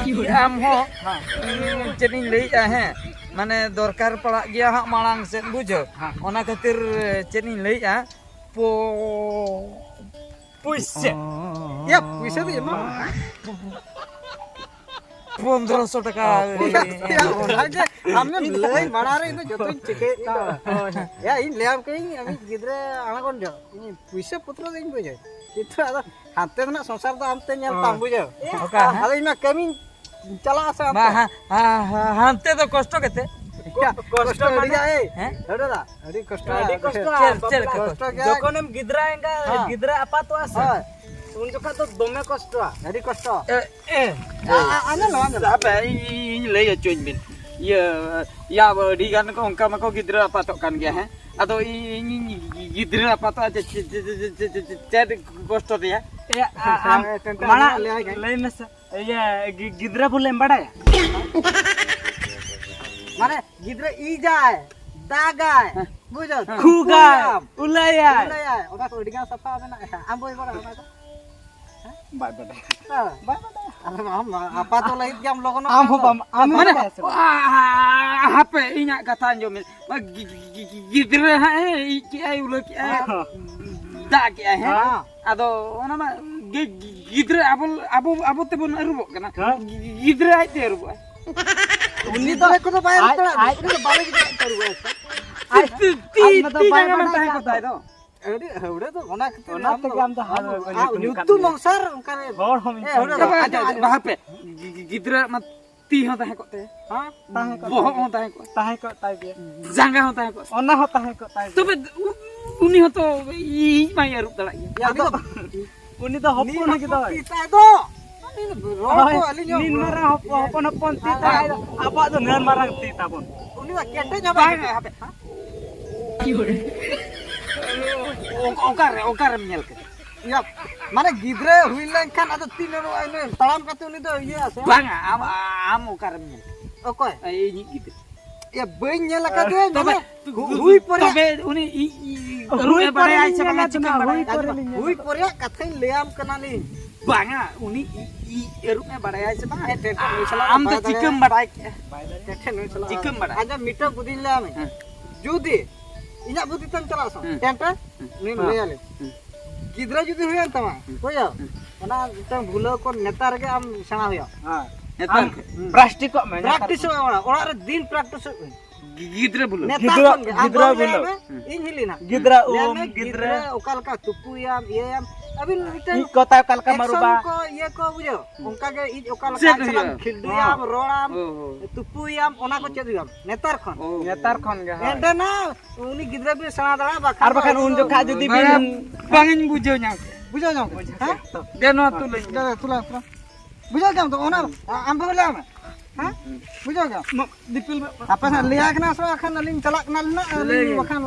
ᱤ-, ᱟᱢ ᱦᱚᱸ, ᱦᱮᱸ᱾ ᱪᱮᱫ ᱤᱧ ᱞᱟᱹᱭᱮᱫᱼᱟ, ᱦᱮᱸ, ᱢᱟᱱᱮ ᱫᱚᱨᱠᱟᱨ ᱯᱟᱲᱟᱜ ᱜᱮᱭᱟ ᱦᱟᱸᱜ ᱢᱟᱲᱟᱝ ᱥᱮᱫ, ᱵᱩᱡᱷᱟᱹᱣ᱾ ᱦᱮᱸ᱾ ᱚᱱᱟ ᱠᱷᱟᱹᱛᱤᱨ ᱪᱮᱫ ᱤᱧ ᱞᱟᱹᱭᱮᱫᱼᱟ, ᱯᱚ-, ᱯᱩᱭᱥᱟᱹ᱾ ᱭᱟ, ᱯᱩᱭᱥᱟᱹ ᱫᱚ ᱮᱢᱟ᱾ ᱯᱚᱱᱫᱽᱨᱚᱥᱚ ᱴᱟᱠᱟ᱾ ᱚ, ᱯᱚᱱᱫᱽᱨᱚᱥᱚ᱾ ᱭᱟ, ᱚᱱᱟᱜᱮ ᱟᱢᱮᱢ ᱞᱟᱹᱭ ᱢᱟᱲᱟᱝ ᱨᱮ ᱤᱧ ᱫᱚ ᱡᱚᱛᱚᱧ ᱪᱤᱠᱟᱹᱭᱮᱫ ᱛᱟᱢᱟ᱾ ᱦᱳᱭ᱾ ᱭᱟ, ᱤᱧ ᱞᱟᱹᱭᱟᱢ ᱠᱟᱹᱱᱟᱹᱧ, ᱟᱢᱤᱡ ᱜᱤᱫᱽᱨᱟᱹ ᱟᱬᱜᱚᱱ ᱡᱚᱦᱚᱜ ᱤᱧ ᱯᱩᱭᱥᱟᱹ ᱯᱚᱛᱨᱚ ᱫᱚ ᱤᱧ ᱵᱩᱡᱷᱟᱹᱣ, ᱠᱤᱱᱛᱩ ᱟᱫᱚ ᱦᱟᱱᱛᱮ ᱫᱚ ᱱᱟᱜ ᱥᱚᱝᱥᱟᱨ ᱫᱚ ᱟᱢ ᱛᱮ ᱧᱮᱞ ᱛᱟᱢ, ᱦᱳᱭ᱾ ᱵᱩᱡᱷᱟᱹᱣ᱾ ᱚᱠᱟ, ᱦᱮᱸ? ᱟᱫᱚ ᱤᱧ ᱢᱟ ᱠᱟᱹᱢᱤᱧ ᱪᱟᱞᱟᱜᱼᱟ ᱥᱮ ᱢᱟ, ᱦᱟᱱᱛᱮ? ᱦᱟ-, ᱦᱟ-, ᱦᱟ-, ᱦᱟᱱᱛᱮ ᱫᱚ ᱠᱚᱥᱴᱚ ᱜᱮᱛᱮ? ᱭᱟ, ᱠᱚᱥᱴᱚ ᱠᱚᱥᱴᱚ ᱟᱹᱰᱤ ᱢᱟᱱᱮ? ᱜᱟᱱ, ᱮᱭ, ᱦᱮᱸ? ᱦᱮᱰᱮ ᱫᱟ, ᱟᱹᱰᱤ ᱠᱚᱥᱴᱚ᱾ ᱟᱹᱰᱤ ᱠᱚᱥᱴᱚ᱾ ᱪᱮᱫ, ᱪᱮᱫ ᱞᱮᱠᱟ ᱠᱚᱥᱴᱚ? ᱠᱚᱥᱴᱚ ᱜᱮᱭᱟ᱾ ᱡᱚᱠᱷᱚᱱᱮᱢ ᱜᱤᱫᱽᱨᱟᱹ ᱮᱸᱜᱟ, ᱦᱮᱸ᱾ ᱜᱤᱫᱽᱨᱟᱹ ᱟᱯᱟᱛᱚᱜᱼᱟ ᱥᱮ, ᱦᱳᱭ᱾ ᱩᱱ ᱡᱚᱠᱷᱚᱱ ᱫᱚ ᱫᱚᱢᱮ ᱠᱚᱥᱴᱚ᱾ ᱟᱹᱰᱤ ᱠᱚᱥᱴᱚ᱾ ᱮ, ᱮ᱾ ᱟ, ᱟ, ᱟᱸᱡᱚᱢ ᱞᱮ, ᱟᱸᱡᱚᱢ ᱞᱮ᱾ ᱟᱯᱮ, ᱤᱧ, ᱤᱧ, ᱤᱧ ᱞᱟᱹᱭ ᱦᱚᱪᱚᱧ ᱵᱤᱱ᱾ ᱤᱭᱟᱹ, ᱭᱟ, ᱟᱹᱰᱤ ᱜᱟᱱ ᱠᱚ ᱚᱱᱠᱟ ᱢᱟᱠᱚ ᱜᱤᱫᱽᱨᱟᱹ ᱟᱯᱟᱛᱚᱜ ᱠᱟᱱ ᱜᱮᱭᱟ, ᱦᱮᱸ? ᱟᱫᱚ ᱤᱧ, ᱤᱧ, ᱤᱧ ᱜᱤᱫᱽᱨᱟᱹ ᱟᱯᱟᱛᱚᱜᱼᱟ, ᱪᱮ-, ᱪᱮ-, ᱪᱮᱫ ᱠᱚᱥᱴᱚ ᱛᱮᱭᱟ? ᱮ, ᱟ-, ᱟᱢ ᱦᱮᱸ, ᱴᱮᱱᱴᱟ ᱢᱟᱲᱟᱝ ᱞᱟᱹᱭ ᱟᱭ ᱠᱟᱱᱟ᱾ ᱞᱟᱹᱭ ᱢᱮᱥᱮ᱾ ᱤᱭᱟᱹ, ᱜᱤ-, ᱜᱤᱫᱽᱨᱟᱹ ᱵᱚᱞᱮᱢ ᱵᱟᱲᱟᱭᱟ? ᱢᱟᱱᱮ ᱜᱤᱫᱽᱨᱟᱹ ᱤᱡᱟᱭ, ᱫᱟᱜᱟᱭ, ᱦᱮᱸ᱾ ᱵᱩᱡᱷᱟᱹᱣ? ᱦᱮᱸ᱾ ᱠᱷᱩᱜᱟᱭ, ᱛᱩᱯᱩᱭᱟᱢ, ᱩᱞᱟᱹᱭᱟᱭ᱾ ᱩᱞᱟᱹᱭᱟᱭ, ᱚᱱᱟ ᱠᱚ ᱟᱹᱰᱤ ᱜᱟᱱ ᱥᱟᱯᱷᱟ ᱢᱮᱱᱟᱜᱼᱟ᱾ ᱟᱢ ᱵᱚᱭ ᱵᱟᱲᱟᱭᱟ ᱚᱱᱟ ᱠᱚ? ᱵᱟᱭ ᱵᱟᱰᱟᱭᱟ᱾ ᱦᱮᱸ᱾ ᱵᱟᱭ ᱵᱟᱰᱟᱭᱟ᱾ ᱟᱫᱚ ᱟᱢ ᱟᱯᱟᱛᱚ ᱞᱟᱹᱜᱤᱫ ᱜᱮ ᱟᱢ ᱞᱚᱜᱚᱱᱚᱜ ᱟᱢ ᱠᱟᱱ ᱦᱚᱸ ᱫᱚ᱾ ᱵᱟᱢ, ᱟᱢ ᱦᱚᱸ ᱢᱟᱱᱮ, ᱵᱟᱰᱟᱭᱟ ᱥᱮ ᱵᱟᱝ? ᱟ, ᱟ, ᱟ, ᱦᱟᱯᱮ, ᱤᱧᱟᱜ ᱠᱟᱛᱷᱟ ᱟᱸᱡᱚᱢ ᱢᱮ᱾ ᱜᱤ-, ᱜᱤ-, ᱜᱤ-, ᱜᱤ-, ᱜᱤᱫᱽᱨᱟᱹ ᱦᱟᱸᱜ ᱮ ᱤᱡ ᱠᱮᱜᱼᱟᱭ, ᱩᱞᱟᱹ ᱠᱮᱜᱼᱟᱭ, ᱦᱮᱸ᱾ ᱫᱟᱜ ᱠᱮᱜᱼᱟᱭ, ᱦᱮᱸ? ᱦᱮᱸ᱾ ᱟᱫᱚ ᱚᱱᱟ ᱢᱟ ᱜᱤ-, ᱜᱤ-, ᱜᱤᱫᱽᱨᱟᱹ ᱟᱵᱚ, ᱟᱵᱚ, ᱟᱵᱚ ᱛᱮᱵᱚᱱ ᱟᱹᱨᱩᱵᱚᱜ ᱠᱟᱱᱟ᱾ ᱦᱮᱸ᱾ ᱜᱤ-, ᱜᱤ-, ᱜᱤᱫᱽᱨᱟᱹ ᱟᱡ ᱛᱮ ᱟᱹᱨᱩᱵᱚᱜᱼᱟᱭ᱾ ᱩᱱᱤ ᱫᱚ ᱜᱤᱫᱽᱨᱟᱹ ᱠᱚᱫᱚ ᱵᱟᱭ ᱟᱹᱨᱩᱵ ᱟᱡ, ᱫᱟᱲᱮᱭᱟᱜᱼᱟ᱾ ᱟᱡ ᱩᱱᱤ ᱫᱚ ᱵᱟᱞᱮ ᱜᱤᱫᱽᱨᱟᱹ ᱟᱡ ᱛᱮ ᱟᱹᱨᱩᱵᱚᱜᱼᱟᱭ ᱥᱮ? ᱟᱡ, ᱛᱤ, ᱛᱤ, ᱟᱡ ᱢᱟ ᱫᱚ ᱛᱤ ᱵᱟᱭ ᱡᱟᱸᱜᱟ ᱢᱟ ᱵᱟᱰᱟᱭ ᱛᱟᱦᱮᱸ ᱠᱟᱜ ᱠᱚᱜ ᱛᱟᱭ ᱫᱚ᱾ ᱫᱚ᱾ ᱟᱹᱰᱤ ᱦᱟᱹᱣᱲᱟᱹ ᱫᱚ ᱚᱱᱟ ᱠᱷᱟᱹᱛᱤᱨ ᱚᱱᱟ ᱟᱢ ᱛᱮᱜᱮ ᱫᱚ, ᱟᱢ ᱫᱚ ᱦᱟᱹᱣᱲᱟᱹ ᱟᱢ ᱠᱚ ᱫᱚ, ᱧᱩᱛᱩᱢ ᱟᱢ ᱠᱟᱱ ᱧᱩᱛᱩᱢ ᱜᱮᱭᱟ᱾ ᱚᱝᱥᱟᱨ ᱚᱱᱠᱟ ᱨᱮ, ᱦᱚᱲ ᱦᱚᱸ ᱮ, ᱦᱟᱹᱣᱲᱟᱹ ᱫᱚ᱾ ᱵᱟᱯᱮ, ᱜᱤ-, ᱜᱤ-, ᱜᱤᱫᱽᱨᱟᱹ ᱢᱟ ᱛᱤ ᱦᱚᱸ ᱛᱟᱦᱮᱸ ᱠᱚᱜ ᱛᱟᱭᱟ᱾ ᱦᱮᱸ? ᱛᱟᱦᱮᱸ ᱠᱚᱜ ᱵᱚᱦᱚᱜ ᱛᱟᱭ ᱦᱚᱸ ᱜᱮᱭᱟ᱾ ᱛᱟᱦᱮᱸ ᱠᱚᱜ ᱛᱟᱭ᱾ ᱛᱟᱦᱮᱸ ᱠᱚᱜ ᱛᱟᱭ ᱜᱮᱭᱟ᱾ ᱡᱟᱸᱜᱟ ᱦᱚᱸ ᱛᱟᱦᱮᱸ ᱠᱚᱜ᱾ ᱚᱱᱟ ᱦᱚᱸ ᱛᱟᱦᱮᱸ ᱠᱚᱜ ᱛᱟᱭ ᱜᱮᱭᱟ᱾ ᱛᱚᱵᱮ ᱩ-, ᱩᱱᱤ ᱦᱚᱸᱛᱚ ᱤᱡ ᱢᱟᱭ ᱟᱹᱨᱩᱵ ᱫᱟᱲᱮᱭᱟᱜ ᱜᱮᱭᱟ᱾ ᱭᱟ, ᱩᱱᱤ ᱟᱫᱚ ᱫᱚ, ᱩᱱᱤ ᱫᱚ ᱦᱚᱯᱚᱱ ᱱᱤᱱ ᱜᱮ ᱫᱚᱭ᱾ ᱦᱚᱯᱚᱱ ᱛᱤ ᱛᱟᱭ ᱫᱚ᱾ ᱟᱹᱞᱤᱧ ᱫᱚ ᱨᱚᱲ ᱦᱳᱭ, ᱠᱚ ᱟᱹᱞᱤᱧ ᱦᱚᱸ ᱱᱤᱱ ᱢᱟᱨᱟᱝ ᱦᱚᱯᱚᱱ, ᱦᱚᱯᱚᱱ, ᱦᱚᱯᱚᱱ ᱛᱤ ᱛᱟᱭ, ᱟᱵᱚᱣᱟᱜ ᱫᱚ ᱱᱤᱱ ᱢᱟᱨᱟᱝ ᱛᱤ ᱛᱟᱵᱚᱱ᱾ ᱩᱱᱤ ᱢᱟ ᱠᱮᱴᱮᱡ ᱦᱚᱸ ᱵᱟᱭ ᱵᱟᱝ, ᱠᱮᱴᱮᱡ᱾ ᱦᱟᱯᱮ᱾ ᱚ-, ᱚᱠᱟᱨᱮ, ᱚᱠᱟᱨᱮᱢ ᱧᱮᱞ ᱠᱮᱫᱟ? ᱭᱟ, ᱢᱟᱱᱮ ᱜᱤᱫᱽᱨᱟᱹ ᱦᱩᱭ ᱞᱮᱱᱠᱷᱟᱱ ᱟᱫᱚ ᱛᱤᱱ ᱨᱮ ᱛᱟᱲᱟᱢ ᱠᱟᱛᱮ ᱩᱱᱤ ᱫᱚ ᱤᱭᱟᱹ ᱟᱥᱮ? ᱵᱟᱝᱟ, ᱟᱢ, ᱟᱢ ᱚᱠᱟᱨᱮᱢ ᱧᱮᱞ ᱠᱮᱫᱟ? ᱚᱠᱚᱭ? ᱤᱧᱤᱡ ᱜᱤᱫᱽᱨᱟᱹ᱾ ᱮ, ᱵᱟᱹᱧ ᱧᱮᱞ ᱟᱠᱟᱫᱮᱭᱟ, ᱛᱚᱵᱮ, ᱢᱟᱱᱮ, ᱦᱩ-, ᱦᱩᱭ ᱯᱚᱨᱮ᱾ ᱛᱚᱵᱮ ᱩᱱᱤ ᱤ-, ᱤ-, ᱦᱩᱭ ᱟᱹᱨᱩᱵ ᱮ ᱯᱚᱨᱮ ᱵᱟᱲᱟᱭᱟ ᱞᱤᱧ ᱥᱮ ᱧᱮᱞ ᱵᱟᱝᱟ, ᱟᱠᱟᱫᱟ, ᱪᱤᱠᱟᱹᱢ ᱦᱩᱭ ᱵᱟᱲᱟᱭᱟ? ᱯᱚᱨᱮ ᱞᱤᱧ ᱧᱮᱞ ᱦᱩᱭ ᱟᱠᱟᱫᱟ᱾ ᱯᱚᱨᱮᱭᱟᱜ ᱠᱟᱛᱷᱟᱧ ᱞᱟᱹᱭᱟᱢ ᱠᱟᱱᱟᱞᱤᱧ᱾ ᱵᱟᱝᱟ, ᱩᱱᱤ ᱤ-, ᱤ-, ᱟᱹᱨᱩᱵ ᱮ ᱵᱟᱲᱟᱭᱟ ᱥᱮ ᱵᱟᱝᱟ? ᱮ, ᱴᱮᱱᱴᱮᱱ ᱱᱩᱭ ᱥᱟᱞᱟᱜ ᱟᱢ ᱫᱚ ᱵᱟᱭ ᱫᱟᱲᱮᱭᱟᱜᱼᱟ᱾ ᱪᱤᱠᱟᱹᱢ ᱵᱟᱲᱟᱭ ᱠᱮᱜᱼᱟ? ᱴᱮᱱᱴᱮᱱ ᱱᱩᱭ ᱥᱟᱞᱟᱜ ᱪᱤᱠᱟᱹᱢ ᱵᱟᱲᱟᱭ? ᱟᱸᱡᱚᱢ, ᱢᱤᱫᱴᱟᱝ ᱵᱩᱫᱷᱤᱧ ᱞᱟᱹᱭᱟᱢ ᱠᱟᱱᱟ᱾ ᱦᱮᱸ᱾ ᱡᱩᱫᱤ ᱤᱧᱟᱜ ᱵᱩᱫᱷᱤ ᱛᱮᱢ ᱪᱟᱞᱟᱜᱼᱟ ᱥᱮ ᱵᱟᱝ? ᱦᱮᱸ᱾ ᱴᱮᱱᱴᱮᱱ, ᱦᱮᱸ᱾ ᱱᱩᱭ ᱦᱮᱸ᱾ ᱞᱟᱹᱭᱟᱞᱮ᱾ ᱦᱮᱸ᱾ ᱜᱤᱫᱽᱨᱟᱹ ᱡᱩᱫᱤ ᱦᱩᱭᱮᱱ ᱛᱟᱢᱟ, ᱦᱮᱸ᱾ ᱵᱩᱡᱷᱟᱹᱣ? ᱦᱮᱸ᱾ ᱚᱱᱟ ᱢᱤᱫᱴᱟᱝ ᱵᱷᱩᱞᱟᱹᱣ ᱠᱚ ᱱᱮᱛᱟᱨ ᱜᱮ ᱟᱢ ᱥᱮᱬᱟ ᱦᱩᱭᱩᱜᱼᱟ᱾ ᱦᱮᱸ᱾ ᱱᱮᱛᱟᱨ ᱟᱢ ᱜᱮ᱾ ᱦᱩᱸ᱾ ᱯᱨᱟᱠᱴᱤᱥᱚᱜ ᱢᱮ, ᱱᱮᱛᱟᱨ ᱯᱨᱟᱠᱴᱤᱥᱚᱜ ᱢᱮ, ᱚᱲᱟᱜ, ᱚᱲᱟᱜ ᱨᱮ ᱫᱤᱱ ᱯᱨᱟᱠᱴᱤᱥᱚᱜ ᱢᱮ᱾ ᱜᱤ-, ᱜᱤᱫᱽᱨᱟᱹ ᱵᱩᱞᱟᱹ᱾ ᱱᱮᱛᱟᱨ ᱜᱤᱫᱽᱨᱟᱹ, ᱠᱷᱚᱱ ᱜᱮ᱾ ᱟᱢ ᱜᱤᱫᱽᱨᱟᱹ ᱵᱟᱢ ᱞᱟᱹᱭ ᱵᱩᱞᱟᱹ᱾ ᱢᱮ, ᱦᱩᱸ᱾ ᱤᱧ ᱦᱤᱞᱤ ᱱᱟ᱾ ᱜᱤᱫᱽᱨᱟᱹ ᱞᱟᱹᱭ ᱢᱮ, ᱩᱢ, ᱜᱤᱫᱽᱨᱟᱹ᱾ ᱜᱤᱫᱽᱨᱟᱹ ᱚᱠᱟ ᱞᱮᱠᱟ ᱛᱩᱯᱩᱭᱟᱢ, ᱤᱭᱟᱹᱭᱟᱢ᱾ ᱟᱹᱵᱤᱱ ᱢᱤᱫᱴᱟᱝ ᱤᱡ ᱠᱚᱛᱟᱭ ᱚᱠᱟ ᱞᱮᱠᱟ ᱮᱠᱥᱚᱱ ᱢᱟᱹᱨᱩᱵᱟ᱾ ᱠᱚ, ᱤᱭᱟᱹ ᱠᱚ, ᱵᱩᱡᱷᱟᱹᱣ? ᱦᱩᱸ᱾ ᱚᱱᱠᱟ ᱜᱮ ᱤᱡ ᱚᱠᱟ ᱞᱮᱠᱟ ᱪᱮᱫ ᱟᱡ ᱥᱟᱞᱟᱜ ᱦᱩᱭᱩᱜᱼᱟ? ᱠᱷᱤᱞᱰᱩᱭᱟᱢ, ᱦᱚᱸ᱾ ᱨᱚᱲᱟᱢ, ᱚ, ᱦᱚᱸ᱾ ᱛᱩᱯᱩᱭᱟᱢ, ᱚᱱᱟ ᱠᱚ ᱪᱮᱫ ᱦᱩᱭᱩᱜᱼᱟᱢ ᱱᱮᱛᱟᱨ ᱠᱷᱚᱱ᱾ ᱚ, ᱦᱚᱸ᱾ ᱱᱮᱛᱟᱨ ᱠᱷᱚᱱ ᱜᱮ, ᱦᱳᱭ᱾ ᱮᱸᱰᱮᱱᱟ ᱩᱱᱤ ᱜᱤᱫᱽᱨᱟᱹ ᱵᱤᱱ ᱥᱮᱬᱟ ᱫᱟᱲᱮᱭᱟᱜᱼᱟ, ᱵᱟᱠᱷᱟᱱ ᱟᱨ ᱫᱚ ᱵᱟᱠᱷᱟᱱ ᱩᱱᱤ ᱩᱱ ᱫᱚ ᱡᱚᱠᱷᱟᱡ ᱡᱩᱫᱤ ᱵᱟᱝᱟ, ᱵᱤᱱ ᱵᱟᱝᱤᱧ ᱵᱩᱡᱷᱟᱹᱣ ᱧᱟᱢ ᱠᱮᱫᱟ᱾ ᱵᱩᱡᱷᱟᱹᱣ ᱧᱟᱢ ᱠᱮᱫᱟ? ᱵᱩᱡᱷᱟᱹᱣ ᱦᱮᱸ? ᱠᱮᱫᱟ᱾ ᱫᱮ, ᱱᱚᱣᱟ ᱛᱩᱞᱟᱹᱧ ᱢᱮ᱾ ᱫᱮ, ᱫᱮ, ᱛᱩᱞᱟᱹᱣ, ᱛᱩᱞᱟᱹᱣ᱾ ᱵᱩᱡᱷᱟᱹᱣ ᱧᱟᱢ ᱫᱚ ᱚᱱᱟ ᱟᱢ ᱵᱟᱵᱮ ᱞᱟᱹᱭ ᱢᱮ᱾ ᱦᱮᱸ? ᱵᱩᱡᱷᱟᱹᱣ ᱠᱮᱫᱟᱢ? ᱢᱟ, ᱫᱤᱯᱤᱞ ᱢᱮ᱾ ᱟᱯᱮ ᱥᱟᱸᱜ ᱞᱟᱹᱭᱟ ᱠᱟᱱᱟ ᱥᱮ ᱵᱟᱝ? ᱠᱷᱟᱱ ᱟᱹᱞᱤᱧ ᱪᱟᱞᱟᱜ ᱠᱟᱱᱟ ᱞᱤᱧ ᱱᱟᱜ, ᱟᱹᱞᱤᱧ ᱞᱟᱹᱭ᱾ ᱵᱟᱠᱷᱟᱱ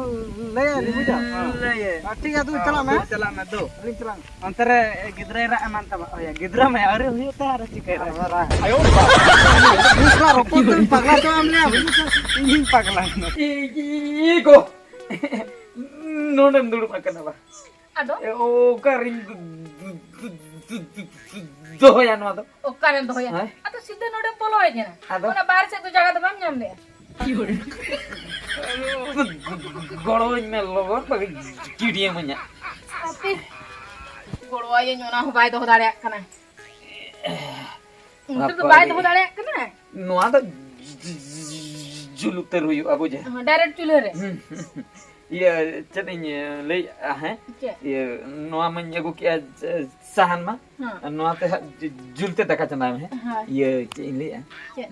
ᱞᱟᱹᱭᱟ ᱞᱤᱧ, ᱵᱩᱡᱷᱟᱹᱣ? ᱞᱟᱹᱭ᱾ ᱟᱨ ᱴᱷᱤᱠ ᱜᱮᱭᱟ, ᱫᱩ ᱪᱟᱞᱟᱜ ᱢᱮ᱾ ᱫᱩ ᱪᱟᱞᱟᱜ ᱢᱮ, ᱫᱩ᱾ ᱟᱹᱞᱤᱧ ᱪᱟᱞᱟᱜ ᱢᱮ᱾ ᱚᱱᱛᱮ ᱨᱮ ᱜᱤᱫᱽᱨᱟᱹᱭ ᱨᱟᱜ ᱮᱢᱟᱱ ᱛᱟᱢᱟ᱾ ᱳᱭᱟ, ᱜᱤᱫᱽᱨᱟᱹ ᱢᱟ ᱟᱹᱣᱨᱤ ᱦᱩᱭᱩᱜ ᱛᱟᱭ, ᱟᱨ ᱪᱤᱠᱟᱹᱭ ᱨᱟᱜ? ᱟᱭᱳ ᱵᱟᱵᱟ᱾ ᱩᱱᱤ ᱥᱟᱞᱟᱜ ᱨᱚᱯᱚᱲ ᱛᱮᱢ ᱯᱟᱜᱽᱞᱟ ᱪᱟᱵᱟᱢ ᱞᱟᱹᱭᱟ, ᱵᱩᱡᱷᱟᱹᱣ ᱥᱮ? ᱤᱧ ᱯᱟᱜᱽᱞᱟ ᱮᱱᱟ᱾ ᱤ, ᱤ, ᱤ ᱜᱚ᱾ ᱱᱚᱰᱮᱢ ᱫᱩᱲᱩᱵ ᱟᱠᱟᱱᱟ ᱵᱟ? ᱟᱫᱚ? ᱮ, ᱚᱠᱟᱨᱤᱧ ᱫᱚᱦᱚᱭᱟ ᱱᱚᱣᱟ ᱫᱚ? ᱚᱠᱟᱨᱮᱢ ᱫᱚᱦᱚᱭᱟ? ᱦᱮᱸ? ᱟᱫᱚ ᱥᱤᱫᱷᱟᱹ ᱱᱚᱰᱮᱢ ᱵᱚᱞᱚ ᱦᱮᱡ ᱮᱱᱟ᱾ ᱟᱫᱚ? ᱚᱱᱟ ᱵᱟᱦᱨᱮ ᱥᱮᱫ ᱫᱚ ᱡᱟᱭᱜᱟ ᱫᱚ ᱵᱟᱢ ᱧᱟᱢ ᱞᱮᱜᱼᱟ? ᱜᱚᱲᱚᱣᱟᱹᱧ ᱢᱮ ᱞᱚᱜᱚᱱ, ᱵᱟᱠᱷᱟᱡ ᱜᱤᱰᱤᱭᱟᱹᱢᱟᱹᱧ ᱦᱟᱸᱜ᱾ ᱟᱯᱮ ᱜᱚᱲᱚᱣᱟᱹᱧᱟᱹᱧ, ᱚᱱᱟ ᱦᱚᱸ ᱵᱟᱭ ᱫᱚᱦᱚ ᱫᱟᱲᱮᱭᱟᱜ ᱠᱟᱱᱟ᱾ ᱩᱱᱠᱩ ᱫᱚ ᱵᱟᱯᱟ ᱵᱟᱭ ᱨᱮ᱾ ᱫᱚᱦᱚ ᱫᱟᱲᱮᱭᱟᱜ ᱠᱟᱱᱟ᱾ ᱱᱚᱣᱟ ᱫᱚ ᱡᱩᱞ ᱩᱛᱟᱹᱨ ᱦᱩᱭᱩᱜᱼᱟ, ᱵᱩᱡᱷᱟᱹᱣ? ᱦᱚᱸ, direct ᱪᱩᱞᱦᱟᱹ ᱨᱮ᱾ ᱦᱩᱸ᱾ ᱤᱭᱟᱹ, ᱪᱮᱫ ᱤᱧ ᱞᱟᱹᱭᱮᱫᱼᱟ, ᱦᱮᱸ? ᱪᱮᱫ? ᱤᱭᱟᱹ, ᱱᱚᱣᱟ ᱢᱟᱧ ᱟᱹᱜᱩ ᱠᱮᱜᱼᱟ, ᱥᱟᱦᱟᱱ ᱢᱟ᱾ ᱦᱮᱸ᱾ ᱟᱨ ᱱᱚᱣᱟ ᱛᱮ ᱦᱟᱸᱜ ᱡᱩ-, ᱡᱩᱞ ᱛᱮ ᱫᱟᱠᱟ ᱪᱚᱸᱫᱟᱭ ᱢᱮ, ᱦᱮᱸ? ᱦᱳᱭ᱾ ᱤᱭᱟᱹ, ᱪᱮᱫ ᱤᱧ ᱞᱟᱹᱭᱮᱫᱼᱟ? ᱪᱮᱫ?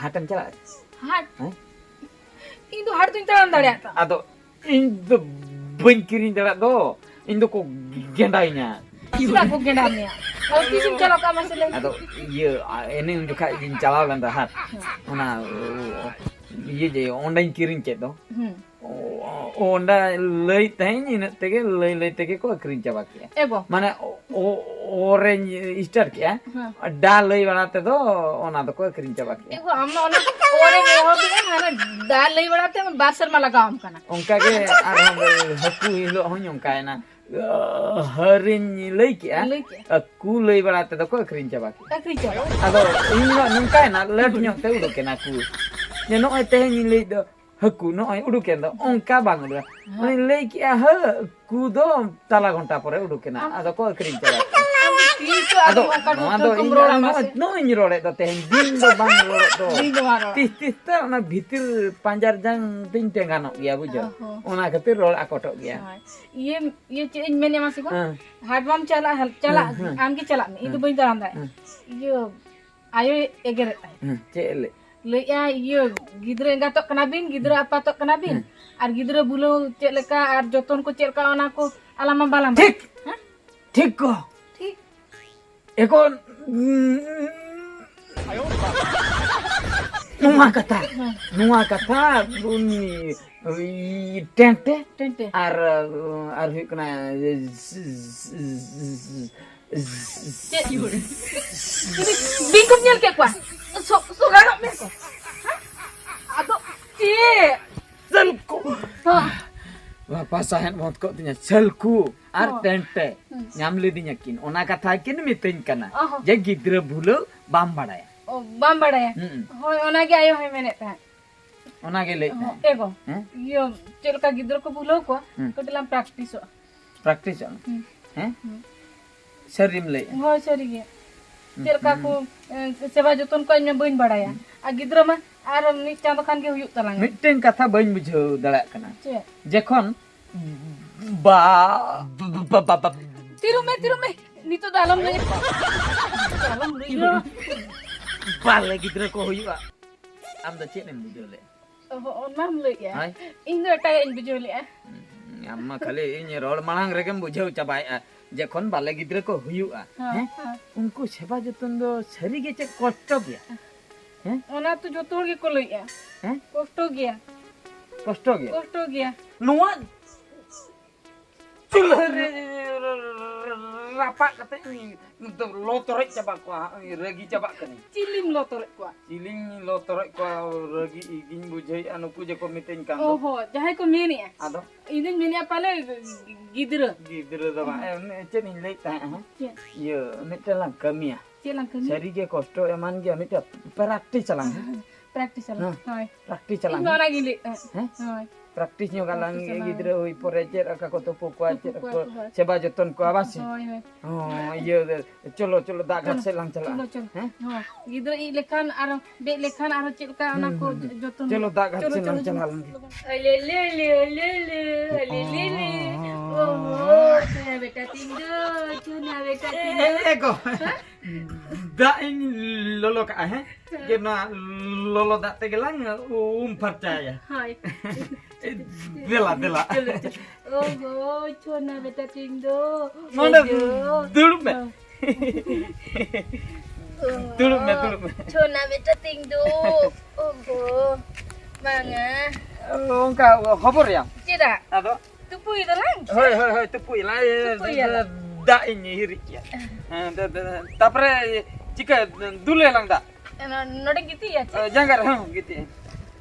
ᱦᱟᱴᱮᱢ ᱪᱟᱞᱟᱜᱼᱟ? ᱦᱟᱴ? ᱦᱮᱸ? ᱤᱧ ᱫᱚ ᱦᱟᱴ ᱫᱚᱧ ᱛᱟᱲᱟᱢ ᱫᱟᱲᱮᱭᱟᱜ ᱛᱟᱢᱟ᱾ ᱟᱫᱚ ᱤᱧ ᱫᱚ ᱵᱟᱹᱧ ᱠᱤᱨᱤᱧ ᱫᱟᱲᱮᱭᱟᱜ ᱫᱚ, ᱤᱧ ᱫᱚᱠᱚ ᱜᱮᱸᱰᱟᱭᱤᱧᱟ᱾ ᱪᱮᱫᱟᱜ ᱠᱚ ᱜᱮᱸᱰᱟ ᱢᱮᱭᱟ? ᱟᱫᱚ ᱛᱤᱥᱮᱢ ᱪᱟᱞᱟᱣ ᱠᱚᱜᱼᱟ ᱢᱟᱥᱮ ᱞᱟᱹᱭ ᱢᱮ? ᱟᱫᱚ ᱤᱭᱟᱹ, ᱟ, ᱮᱱᱮ ᱩᱱ ᱡᱚᱠᱷᱟᱡ ᱤᱧ ᱪᱟᱞᱟᱣ ᱞᱮᱱ ᱛᱟᱦᱮᱸᱫ ᱦᱟᱴ᱾ ᱦᱮᱸ᱾ ᱚᱱᱟ, ᱚ, ᱤᱭᱟᱹ ᱡᱮ ᱚᱸᱰᱮᱧ ᱠᱤᱨᱤᱧ ᱠᱮᱫ ᱫᱚ᱾ ᱦᱮᱸ᱾ ᱚ, ᱚ, ᱚᱸᱰᱮ ᱞᱟᱹᱭ ᱛᱟᱦᱮᱸᱧ, ᱤᱱᱟᱹᱜ ᱛᱮᱜᱮ, ᱞᱟᱹᱭ, ᱞᱟᱹᱭ ᱛᱮᱜᱮ ᱠᱚ ᱟᱹᱠᱷᱨᱤᱧ ᱪᱟᱵᱟ ᱠᱮᱜᱼᱟ᱾ ᱮ ᱜᱚ᱾ ᱢᱟᱱᱮ, ᱚ, ᱚ, ᱚᱨᱮᱧ start ᱠᱮᱜᱼᱟ᱾ ᱦᱮᱸ᱾ ᱰᱟ ᱞᱟᱹᱭ ᱵᱟᱲᱟ ᱛᱮᱫᱚ ᱚᱱᱟ ᱫᱚᱠᱚ ᱟᱹᱠᱷᱨᱤᱧ ᱪᱟᱵᱟ ᱠᱮᱜᱼᱟ᱾ ᱮ ᱜᱚ, ᱟᱢ ᱢᱟ ᱚᱱᱟ ᱚᱨᱮᱢ ᱮᱦᱚᱵᱮᱜᱼᱟ, ᱦᱟᱱᱮ ᱰᱟ ᱞᱟᱹᱭ ᱵᱟᱲᱟ ᱛᱮ ᱵᱟᱨ ᱥᱮᱨᱢᱟ ᱞᱟᱜᱟᱣᱟᱢ ᱠᱟᱱᱟ᱾ ᱚᱱᱠᱟ ᱜᱮ ᱟᱨᱦᱚᱸ ᱦᱟᱹᱠᱩ ᱦᱤᱞᱳᱜ ᱦᱚᱸᱧ ᱚᱱᱠᱟᱭᱮᱱᱟ᱾ ᱦᱟᱹᱨᱤᱧ ᱞᱟᱹᱭ ᱠᱮᱜᱼᱟ, ᱞᱟᱹᱭ ᱠᱮᱜᱼᱟ᱾ ᱟᱹᱠᱩ ᱞᱟᱹᱭ ᱵᱟᱲᱟ ᱛᱮᱫᱚ ᱠᱚ ᱟᱹᱠᱷᱨᱤᱧ ᱪᱟᱵᱟ ᱠᱮᱜᱼᱟ᱾ ᱟᱹᱠᱷᱨᱤᱧ ᱪᱟᱵᱟ᱾ ᱟᱫᱚ ᱤᱧ ᱢᱟ ᱱᱚᱝᱠᱟᱭᱮᱱᱟ, late ᱧᱚᱜ ᱛᱮ ᱩᱰᱩᱠᱮᱱᱟ ᱠᱚ᱾ ᱡᱮ ᱱᱚᱜᱼᱚᱭ ᱛᱮᱦᱮᱧ ᱤᱧ ᱞᱟᱹᱭᱮᱫ ᱫᱚ ᱦᱟᱹᱠᱩ, ᱱᱚᱜᱼᱚᱭ ᱩᱰᱩᱠᱮᱱ ᱫᱚ, ᱚᱱᱠᱟ ᱵᱟᱝ ᱩᱰᱩᱠᱟ᱾ ᱦᱮᱸ᱾ ᱚᱱᱮᱧ ᱞᱟᱹᱭ ᱠᱮᱜᱼᱟ, ᱦᱟᱹᱠᱩ ᱫᱚ ᱛᱟᱞᱟ ᱜᱷᱚᱱᱴᱟ ᱯᱚᱨᱮ ᱩᱰᱩᱠᱮᱱᱟ, ᱟᱢ ᱟᱫᱚ ᱠᱚ ᱟᱹᱠᱷᱨᱤᱧ ᱪᱟᱵᱟ ᱠᱮᱜᱼᱟ᱾ ᱟᱢ ᱫᱚ ᱛᱤᱥ ᱦᱚᱸ ᱟᱫᱚ ᱟᱢ ᱚᱱᱠᱟ ᱱᱚᱣᱟ ᱫᱚ ᱠᱟᱹᱢᱤ ᱤᱧ ᱨᱚᱲᱟ ᱱᱚᱜᱼᱚᱭ, ᱢᱟᱥᱮ? ᱱᱚᱜᱼᱚᱭ ᱤᱧ ᱨᱚᱲᱮᱫ ᱫᱚ ᱛᱮᱦᱮᱧ, ᱫᱤᱱ ᱫᱚ ᱵᱟᱝ ᱨᱚᱲᱮᱫ ᱫᱚ᱾ ᱫᱤᱱ ᱫᱚ ᱵᱟᱝ ᱨᱚᱲᱟ᱾ ᱛᱤᱥ ᱛᱤᱥ ᱛᱮ ᱚᱱᱟ ᱵᱷᱤᱛᱤᱨ ᱯᱟᱸᱡᱟᱨ ᱡᱟᱝ ᱛᱤᱧ ᱴᱮᱸᱜᱟᱱᱚᱜ ᱜᱮᱭᱟ, ᱵᱩᱡᱷᱟᱹᱣ? ᱚ ᱦᱚᱸ᱾ ᱚᱱᱟ ᱠᱷᱟᱹᱛᱤᱨ ᱨᱚᱲ ᱟᱠᱚᱴᱚᱜ ᱜᱮᱭᱟ᱾ ᱦᱳᱭ᱾ ᱤᱭᱟᱹ, ᱤᱭᱟᱹ ᱪᱮᱫ ᱤᱧ ᱢᱮᱱᱮᱫᱼᱟ ᱢᱟᱥᱮ ᱜᱚ? ᱦᱮᱸ᱾ ᱦᱟᱴ ᱢᱟᱢ ᱪᱟᱞᱟᱜ, ᱪᱟᱞᱟᱜ ᱦᱮᱸ, ᱦᱮᱸ᱾ ᱟᱢ ᱜᱮ ᱪᱟᱞᱟᱜ ᱢᱮ, ᱤᱧ ᱫᱚ ᱦᱮᱸ᱾ ᱵᱟᱹᱧ ᱫᱟᱬᱟᱱ ᱫᱟᱲᱮᱭᱟᱜᱼᱟ᱾ ᱦᱮᱸ᱾ ᱤᱭᱟᱹ, ᱟᱭᱳᱭ ᱮᱜᱮᱨᱮᱫ ᱛᱟᱦᱮᱸᱫ᱾ ᱦᱮᱸ, ᱪᱮᱫ ᱮ ᱞᱟᱹᱭ? ᱞᱟᱹᱭᱮᱫᱼᱟ, ᱤᱭᱟᱹ, ᱜᱤᱫᱽᱨᱟᱹ ᱮᱸᱜᱟᱛᱚᱜ ᱠᱟᱱᱟ ᱵᱤᱱ, ᱜᱤᱫᱽᱨᱟᱹ ᱦᱮᱸ᱾ ᱟᱯᱟᱛᱚᱜ ᱠᱟᱱᱟ ᱵᱤᱱ, ᱦᱮᱸ᱾ ᱟᱨ ᱜᱤᱫᱽᱨᱟᱹ ᱵᱩᱞᱟᱹᱣ ᱪᱮᱫ ᱞᱮᱠᱟ ᱟᱨ ᱡᱚᱛᱚᱱ ᱠᱚ ᱪᱮᱫ ᱞᱮᱠᱟ, ᱚᱱᱟ ᱠᱚ ᱟᱞᱟᱝ ᱢᱟ ᱵᱟᱞᱟᱝ ᱴᱷᱤᱠ᱾ ᱵᱟᱲᱟᱭᱟ᱾ ᱦᱮᱸ? ᱴᱷᱤᱠ ᱠᱚ᱾ ᱴᱷᱤᱠ᱾ ᱮᱠᱷᱚᱱ ᱱᱚᱣᱟ ᱠᱟᱛᱷᱟ, ᱱᱚᱣᱟ ᱠᱟᱛᱷᱟ ᱩᱱᱤ ᱴᱮᱱᱴᱮ ᱴᱮᱱᱴᱮ᱾ ᱟᱨ, ᱟᱨ ᱦᱩᱭᱩᱜ ᱠᱟᱱᱟ ᱪᱮᱫ? ᱵᱤᱧ ᱠᱚᱢ ᱧᱮᱞ ᱠᱮᱫ ᱠᱚᱣᱟ? ᱥᱚ-, ᱥᱚᱜᱟᱲᱚᱜ ᱢᱮ ᱠᱚ᱾ ᱦᱮᱸ? ᱟᱫᱚ ᱪᱮᱫ? ᱥᱟᱹᱞᱠᱩ᱾ ᱦᱚᱸ᱾ ᱞᱟᱯᱟ ᱥᱟᱦᱮᱫ ᱵᱚᱸᱫ ᱠᱚᱜ ᱛᱤᱧᱟ, ᱥᱟᱹᱞᱠᱩ ᱟᱨ ᱦᱚᱸ᱾ ᱴᱮᱱᱴᱮ ᱦᱩᱸ᱾ ᱧᱟᱢ ᱞᱤᱫᱤᱧᱟ ᱠᱤᱱ᱾ ᱚᱱᱟ ᱠᱟᱛᱷᱟ ᱠᱤᱱ ᱢᱤᱛᱟᱹᱧ ᱠᱟᱱᱟ ᱚ ᱦᱚᱸ᱾ ᱡᱮ ᱜᱤᱫᱽᱨᱟᱹ ᱵᱷᱩᱞᱟᱹᱣ ᱵᱟᱢ ᱵᱟᱲᱟᱭᱟ᱾ ᱚ, ᱵᱟᱢ ᱵᱟᱲᱟᱭᱟ? ᱦᱩᱸ᱾ ᱦᱳᱭ, ᱚᱱᱟᱜᱮ ᱟᱭᱳ ᱦᱚᱸᱭ ᱢᱮᱱᱮᱫ ᱛᱟᱦᱮᱸᱫ᱾ ᱚᱱᱟᱜᱮ ᱞᱟᱹᱭᱮᱫ ᱦᱚᱸ, ᱛᱟᱦᱮᱸᱫ᱾ ᱮ ᱜᱚ, ᱦᱮᱸ? ᱤᱭᱟᱹ, ᱪᱮᱫ ᱞᱮᱠᱟ ᱜᱤᱫᱽᱨᱟᱹ ᱠᱚ ᱵᱷᱩᱞᱟᱹᱣ ᱠᱚᱣᱟ, ᱦᱩᱸ᱾ ᱠᱟᱹᱴᱤᱡ ᱞᱟᱝ ᱯᱨᱮᱠᱴᱤᱥᱚᱜᱼᱟ᱾ ᱯᱨᱮᱠᱴᱤᱥᱚᱜᱼᱟ? ᱦᱩᱸ᱾ ᱦᱮᱸ? ᱦᱩᱸ᱾ ᱥᱟᱹᱨᱤᱢ ᱞᱟᱹᱭᱮᱫᱼᱟ? ᱦᱳᱭ, ᱥᱟᱹᱨᱤ ᱜᱮ᱾ ᱦᱩᱸ, ᱪᱮᱫ ᱞᱮᱠᱟ ᱦᱩᱸ᱾ ᱠᱚ, ᱮ, ᱥᱮᱵᱟ ᱡᱚᱛᱚᱱ ᱠᱚᱣᱟ, ᱤᱧ ᱢᱟ ᱵᱟᱹᱧ ᱵᱟᱲᱟᱭᱟ᱾ ᱦᱩᱸ᱾ ᱟᱨ ᱜᱤᱫᱽᱨᱟᱹ ᱢᱟ ᱟᱨ ᱢᱤᱫ ᱪᱟᱸᱫᱚ ᱠᱷᱟᱱ ᱜᱮ ᱦᱩᱭᱩᱜ ᱛᱟᱞᱟᱝᱟ᱾ ᱢᱤᱫᱴᱮᱱ ᱠᱟᱛᱷᱟ ᱵᱟᱹᱧ ᱵᱩᱡᱷᱟᱹᱣ ᱫᱟᱲᱮᱭᱟᱜ ᱠᱟᱱᱟ᱾ ᱪᱮᱫ? ᱡᱮᱠᱷᱚᱱ ᱵᱟ-, ᱵᱟ-, ᱵᱟ-, ᱵᱟ-, ᱵᱟ-, ᱛᱤᱨᱩᱵ ᱢᱮ, ᱛᱤᱨᱩᱵ ᱢᱮ᱾ ᱱᱤᱛᱚᱜ ᱫᱚ ᱟᱞᱚᱢ ᱞᱟᱹᱭᱟ᱾ ᱟᱞᱚᱢ ᱞᱟᱹᱭᱟ᱾ ᱵᱟᱞᱮ ᱜᱤᱫᱽᱨᱟᱹ ᱠᱚ ᱦᱩᱭᱩᱜᱼᱟ᱾ ᱟᱢ ᱫᱚ ᱪᱮᱫ ᱮᱢ ᱵᱩᱡᱷᱟᱹᱣ ᱞᱮᱫᱼᱟ? ᱚ, ᱚᱱᱟᱢ ᱞᱟᱹᱭᱮᱜᱼᱟ? ᱦᱳᱭ᱾ ᱤᱧ ᱫᱚ ᱮᱴᱟᱜᱟᱜ ᱤᱧ ᱵᱩᱡᱷᱟᱹᱣ ᱞᱮᱜᱼᱟ᱾ ᱟᱢ ᱢᱟ ᱠᱷᱟᱹᱞᱤ ᱤᱧ ᱨᱚᱲ ᱢᱟᱲᱟᱝ ᱨᱮᱜᱮᱢ ᱵᱩᱡᱷᱟᱹᱣ ᱪᱟᱵᱟᱭᱮᱜᱼᱟ᱾ ᱡᱚᱠᱷᱚᱱ ᱵᱟᱞᱮ ᱜᱤᱫᱽᱨᱟᱹ ᱠᱚ ᱦᱩᱭᱩᱜᱼᱟ, ᱦᱮᱸ, ᱦᱮᱸ? ᱦᱮᱸ᱾ ᱩᱱᱠᱩ ᱥᱮᱵᱟ ᱡᱚᱛᱚᱱ ᱫᱚ ᱥᱟᱹᱨᱤ ᱜᱮ ᱪᱮᱫ ᱠᱚᱥᱴᱚ ᱜᱮᱭᱟ? ᱦᱮᱸ? ᱚᱱᱟ ᱛᱚ ᱡᱚᱛᱚ ᱦᱚᱲ ᱜᱮᱠᱚ ᱞᱟᱹᱭᱮᱜᱼᱟ᱾ ᱦᱮᱸ? ᱠᱚᱥᱴᱚ ᱜᱮᱭᱟ᱾ ᱠᱚᱥᱴᱚ ᱜᱮᱭᱟ? ᱠᱚᱥᱴᱚ ᱜᱮᱭᱟ᱾ ᱱᱚᱣᱟ ᱪᱩᱞᱦᱟᱹ ᱨᱮ ᱨᱟᱯᱟᱜ ᱠᱟᱛᱮ ᱤᱧ ᱮᱠᱫᱚᱢ ᱞᱚ ᱛᱚᱨᱚᱡ ᱪᱟᱵᱟ ᱠᱚᱣᱟ, ᱨᱟᱹᱜᱤ ᱪᱟᱵᱟᱜ ᱠᱟᱹᱱᱟᱹᱧ᱾ ᱪᱤᱞᱤᱢ ᱞᱚ ᱛᱚᱨᱚᱡ ᱠᱚᱣᱟ? ᱪᱤᱞᱤᱧ ᱞᱚ ᱛᱚᱨᱚᱡ ᱠᱚᱣᱟ, ᱨᱟᱹᱜᱤ ᱜᱤᱧ ᱵᱩᱡᱷᱟᱹᱣᱮᱫᱼᱟ ᱱᱩᱠᱩ ᱡᱮᱠᱚ ᱢᱤᱛᱟᱹᱧ ᱠᱟᱱ ᱫᱚ᱾ ᱚ ᱦᱚ, ᱡᱟᱦᱟᱸᱭ ᱠᱚ ᱢᱮᱱᱮᱜᱼᱟ᱾ ᱟᱫᱚ? ᱤᱧ ᱫᱩᱧ ᱢᱮᱱᱮᱜᱼᱟ ᱯᱟᱞᱮ ᱜᱤᱫᱽᱨᱟᱹ᱾ ᱜᱤᱫᱽᱨᱟᱹ ᱫᱚ ᱵᱟᱝ, ᱦᱩᱸ᱾ ᱮ, ᱪᱮᱫ ᱤᱧ ᱞᱟᱹᱭᱮᱫ ᱛᱟᱦᱮᱸᱫ, ᱦᱮᱸ? ᱪᱮᱫ? ᱤᱭᱟᱹ, ᱢᱤᱫᱴᱮᱱ ᱞᱟᱝ ᱠᱟᱹᱢᱤᱭᱟ᱾ ᱪᱮᱫ ᱞᱟᱝ ᱠᱟᱹᱢᱤᱭᱟ? ᱥᱟᱹᱨᱤ ᱜᱮ ᱠᱚᱥᱴᱚ ᱮᱢᱟᱱ ᱜᱮᱭᱟ, ᱢᱤᱫᱴᱮᱱ ᱯᱨᱮᱠᱴᱤᱥ ᱟᱞᱟᱝ, ᱦᱮᱸ? ᱯᱨᱮᱠᱴᱤᱥ ᱟᱞᱟᱝ, ᱦᱮᱸ᱾ ᱦᱳᱭ᱾ ᱯᱨᱮᱠᱴᱤᱥ ᱟᱞᱟᱝ, ᱤᱧ ᱢᱟ ᱦᱮᱸ? ᱚᱱᱟᱜᱤᱧ ᱞᱟᱹᱭᱮᱫ ᱛᱟᱦᱮᱸᱫ᱾ ᱦᱮᱸ? ᱦᱳᱭ᱾ ᱯᱨᱮᱠᱴᱤᱥ ᱧᱚᱜ ᱟᱞᱟᱝ ᱯᱨᱮᱠᱴᱤᱥ ᱟᱞᱟᱝ᱾ ᱜᱤᱫᱽᱨᱟᱹ ᱦᱩᱭ ᱯᱚᱨᱮ ᱪᱮᱫ ᱞᱮᱠᱟ ᱠᱚ ᱛᱩᱯᱩ ᱠᱚᱣᱟ, ᱛᱩᱯᱩ ᱪᱮᱫ ᱠᱚᱣᱟ ᱠᱚ ᱠᱚ, ᱦᱳᱭ᱾ ᱥᱮᱵᱟ ᱡᱚᱛᱚᱱ ᱠᱚᱣᱟ, ᱵᱟᱝ ᱥᱮ? ᱦᱳᱭ, ᱦᱳᱭ᱾ ᱦᱚᱸ, ᱤᱭᱟᱹ, ᱪᱚᱞᱚ, ᱪᱚᱞᱚ, ᱫᱟᱜ ᱜᱷᱟᱴ ᱪᱚᱞᱚ, ᱥᱮᱫ ᱞᱟᱝ ᱪᱟᱞᱟᱜᱼᱟ᱾ ᱪᱚᱞᱚ, ᱪᱚᱞᱚ᱾ ᱦᱮᱸ? ᱦᱚᱸ, ᱜᱤᱫᱽᱨᱟᱹ ᱤᱡ ᱞᱮᱠᱷᱟᱱ ᱟᱨᱚ ᱵᱮᱫ ᱞᱮᱠᱷᱟᱱ ᱟᱨᱚ ᱪᱮᱫ ᱞᱮᱠᱟ ᱚᱱᱟ ᱦᱩᱸ, ᱠᱚ ᱦᱩᱸ, ᱦᱩᱸ᱾ ᱡᱚᱛᱚᱱ ᱪᱚᱞᱚ, ᱦᱩᱭᱩᱜᱼᱟ᱾ ᱫᱟᱜ ᱜᱷᱟᱴ ᱪᱚᱞᱚ, ᱥᱮᱫ ᱞᱟᱝ ᱪᱚᱞᱚ, ᱪᱟᱞᱟᱜ ᱪᱚᱞᱚ᱾ ᱞᱮᱱ ᱜᱮ᱾ ᱟᱞᱮ ᱞᱮ ᱞᱮ ᱞᱮ ᱞᱮ, ᱟᱞᱮ ᱞᱮ ᱞᱮ᱾ ᱚ᱾ ᱚ, ᱪᱩᱱᱟ ᱵᱮᱴᱟ ᱛᱤᱧ ᱫᱚ, ᱪᱩᱱᱟ ᱵᱮᱴᱟ ᱛᱤᱧ ᱫᱚ᱾ ᱮ, ᱮ ᱜᱚ᱾ ᱦᱮᱸ? ᱫᱟᱜ ᱤᱧ ᱞᱚᱞᱚ ᱠᱟᱜᱼᱟ, ᱦᱮᱸ? ᱦᱮᱸ᱾ ᱡᱮ ᱱᱚᱣᱟ ᱞᱚᱞᱚ ᱫᱟᱜ ᱛᱮᱜᱮ ᱞᱟᱝ ᱩᱢ ᱯᱷᱟᱨᱪᱟᱭᱟ᱾ ᱦᱳᱭ᱾ ᱫᱮᱞᱟ, ᱫᱮᱞᱟ᱾ ᱪᱚᱞᱚ, ᱪᱚᱞᱚ᱾ ᱚ ᱜᱚ, ᱪᱩᱱᱟ ᱵᱮᱴᱟ ᱛᱤᱧ ᱫᱚ᱾ ᱱᱚᱰᱮ ᱚ ᱜᱚ᱾ ᱫᱩᱲᱩᱵ ᱢᱮ᱾ ᱦᱮᱸ᱾ ᱫᱩᱲᱩᱵ ᱢᱮ, ᱫᱩᱲᱩᱵ ᱢᱮ᱾ ᱪᱷᱳᱱᱟ ᱵᱮᱴᱟ ᱛᱤᱧ ᱫᱚ᱾ ᱚᱦᱚ᱾ ᱵᱟᱝᱟ᱾ ᱚᱱᱠᱟ ᱦᱚᱵᱚᱨ ᱨᱮᱭᱟᱜ᱾ ᱪᱮᱫᱟᱜ? ᱟᱫᱚ? ᱛᱩᱯᱩᱭ ᱫᱟᱞᱟᱝ? ᱦᱳᱭ, ᱦᱳᱭ, ᱦᱳᱭ, ᱛᱩᱯᱩᱭ ᱟᱞᱟᱝ᱾ ᱛᱩᱯᱩᱭ ᱟᱞᱟᱝ᱾ ᱫᱟᱜ ᱤᱧ ᱦᱤᱨᱤᱡ ᱠᱮᱭᱟ᱾ ᱦᱮᱸ, ᱫᱟ-, ᱫᱟ-, ᱛᱟᱯᱚᱨᱮ ᱪᱤᱠᱟᱹ ᱫᱩᱞ ᱟᱞᱟᱝ ᱫᱟᱜ? ᱱᱚ-, ᱱᱚᱰᱮ ᱜᱤᱛᱤᱡ ᱟᱪᱮ? ᱡᱟᱸᱜᱟ ᱨᱮ, ᱦᱮᱸ, ᱜᱤᱛᱤᱡ᱾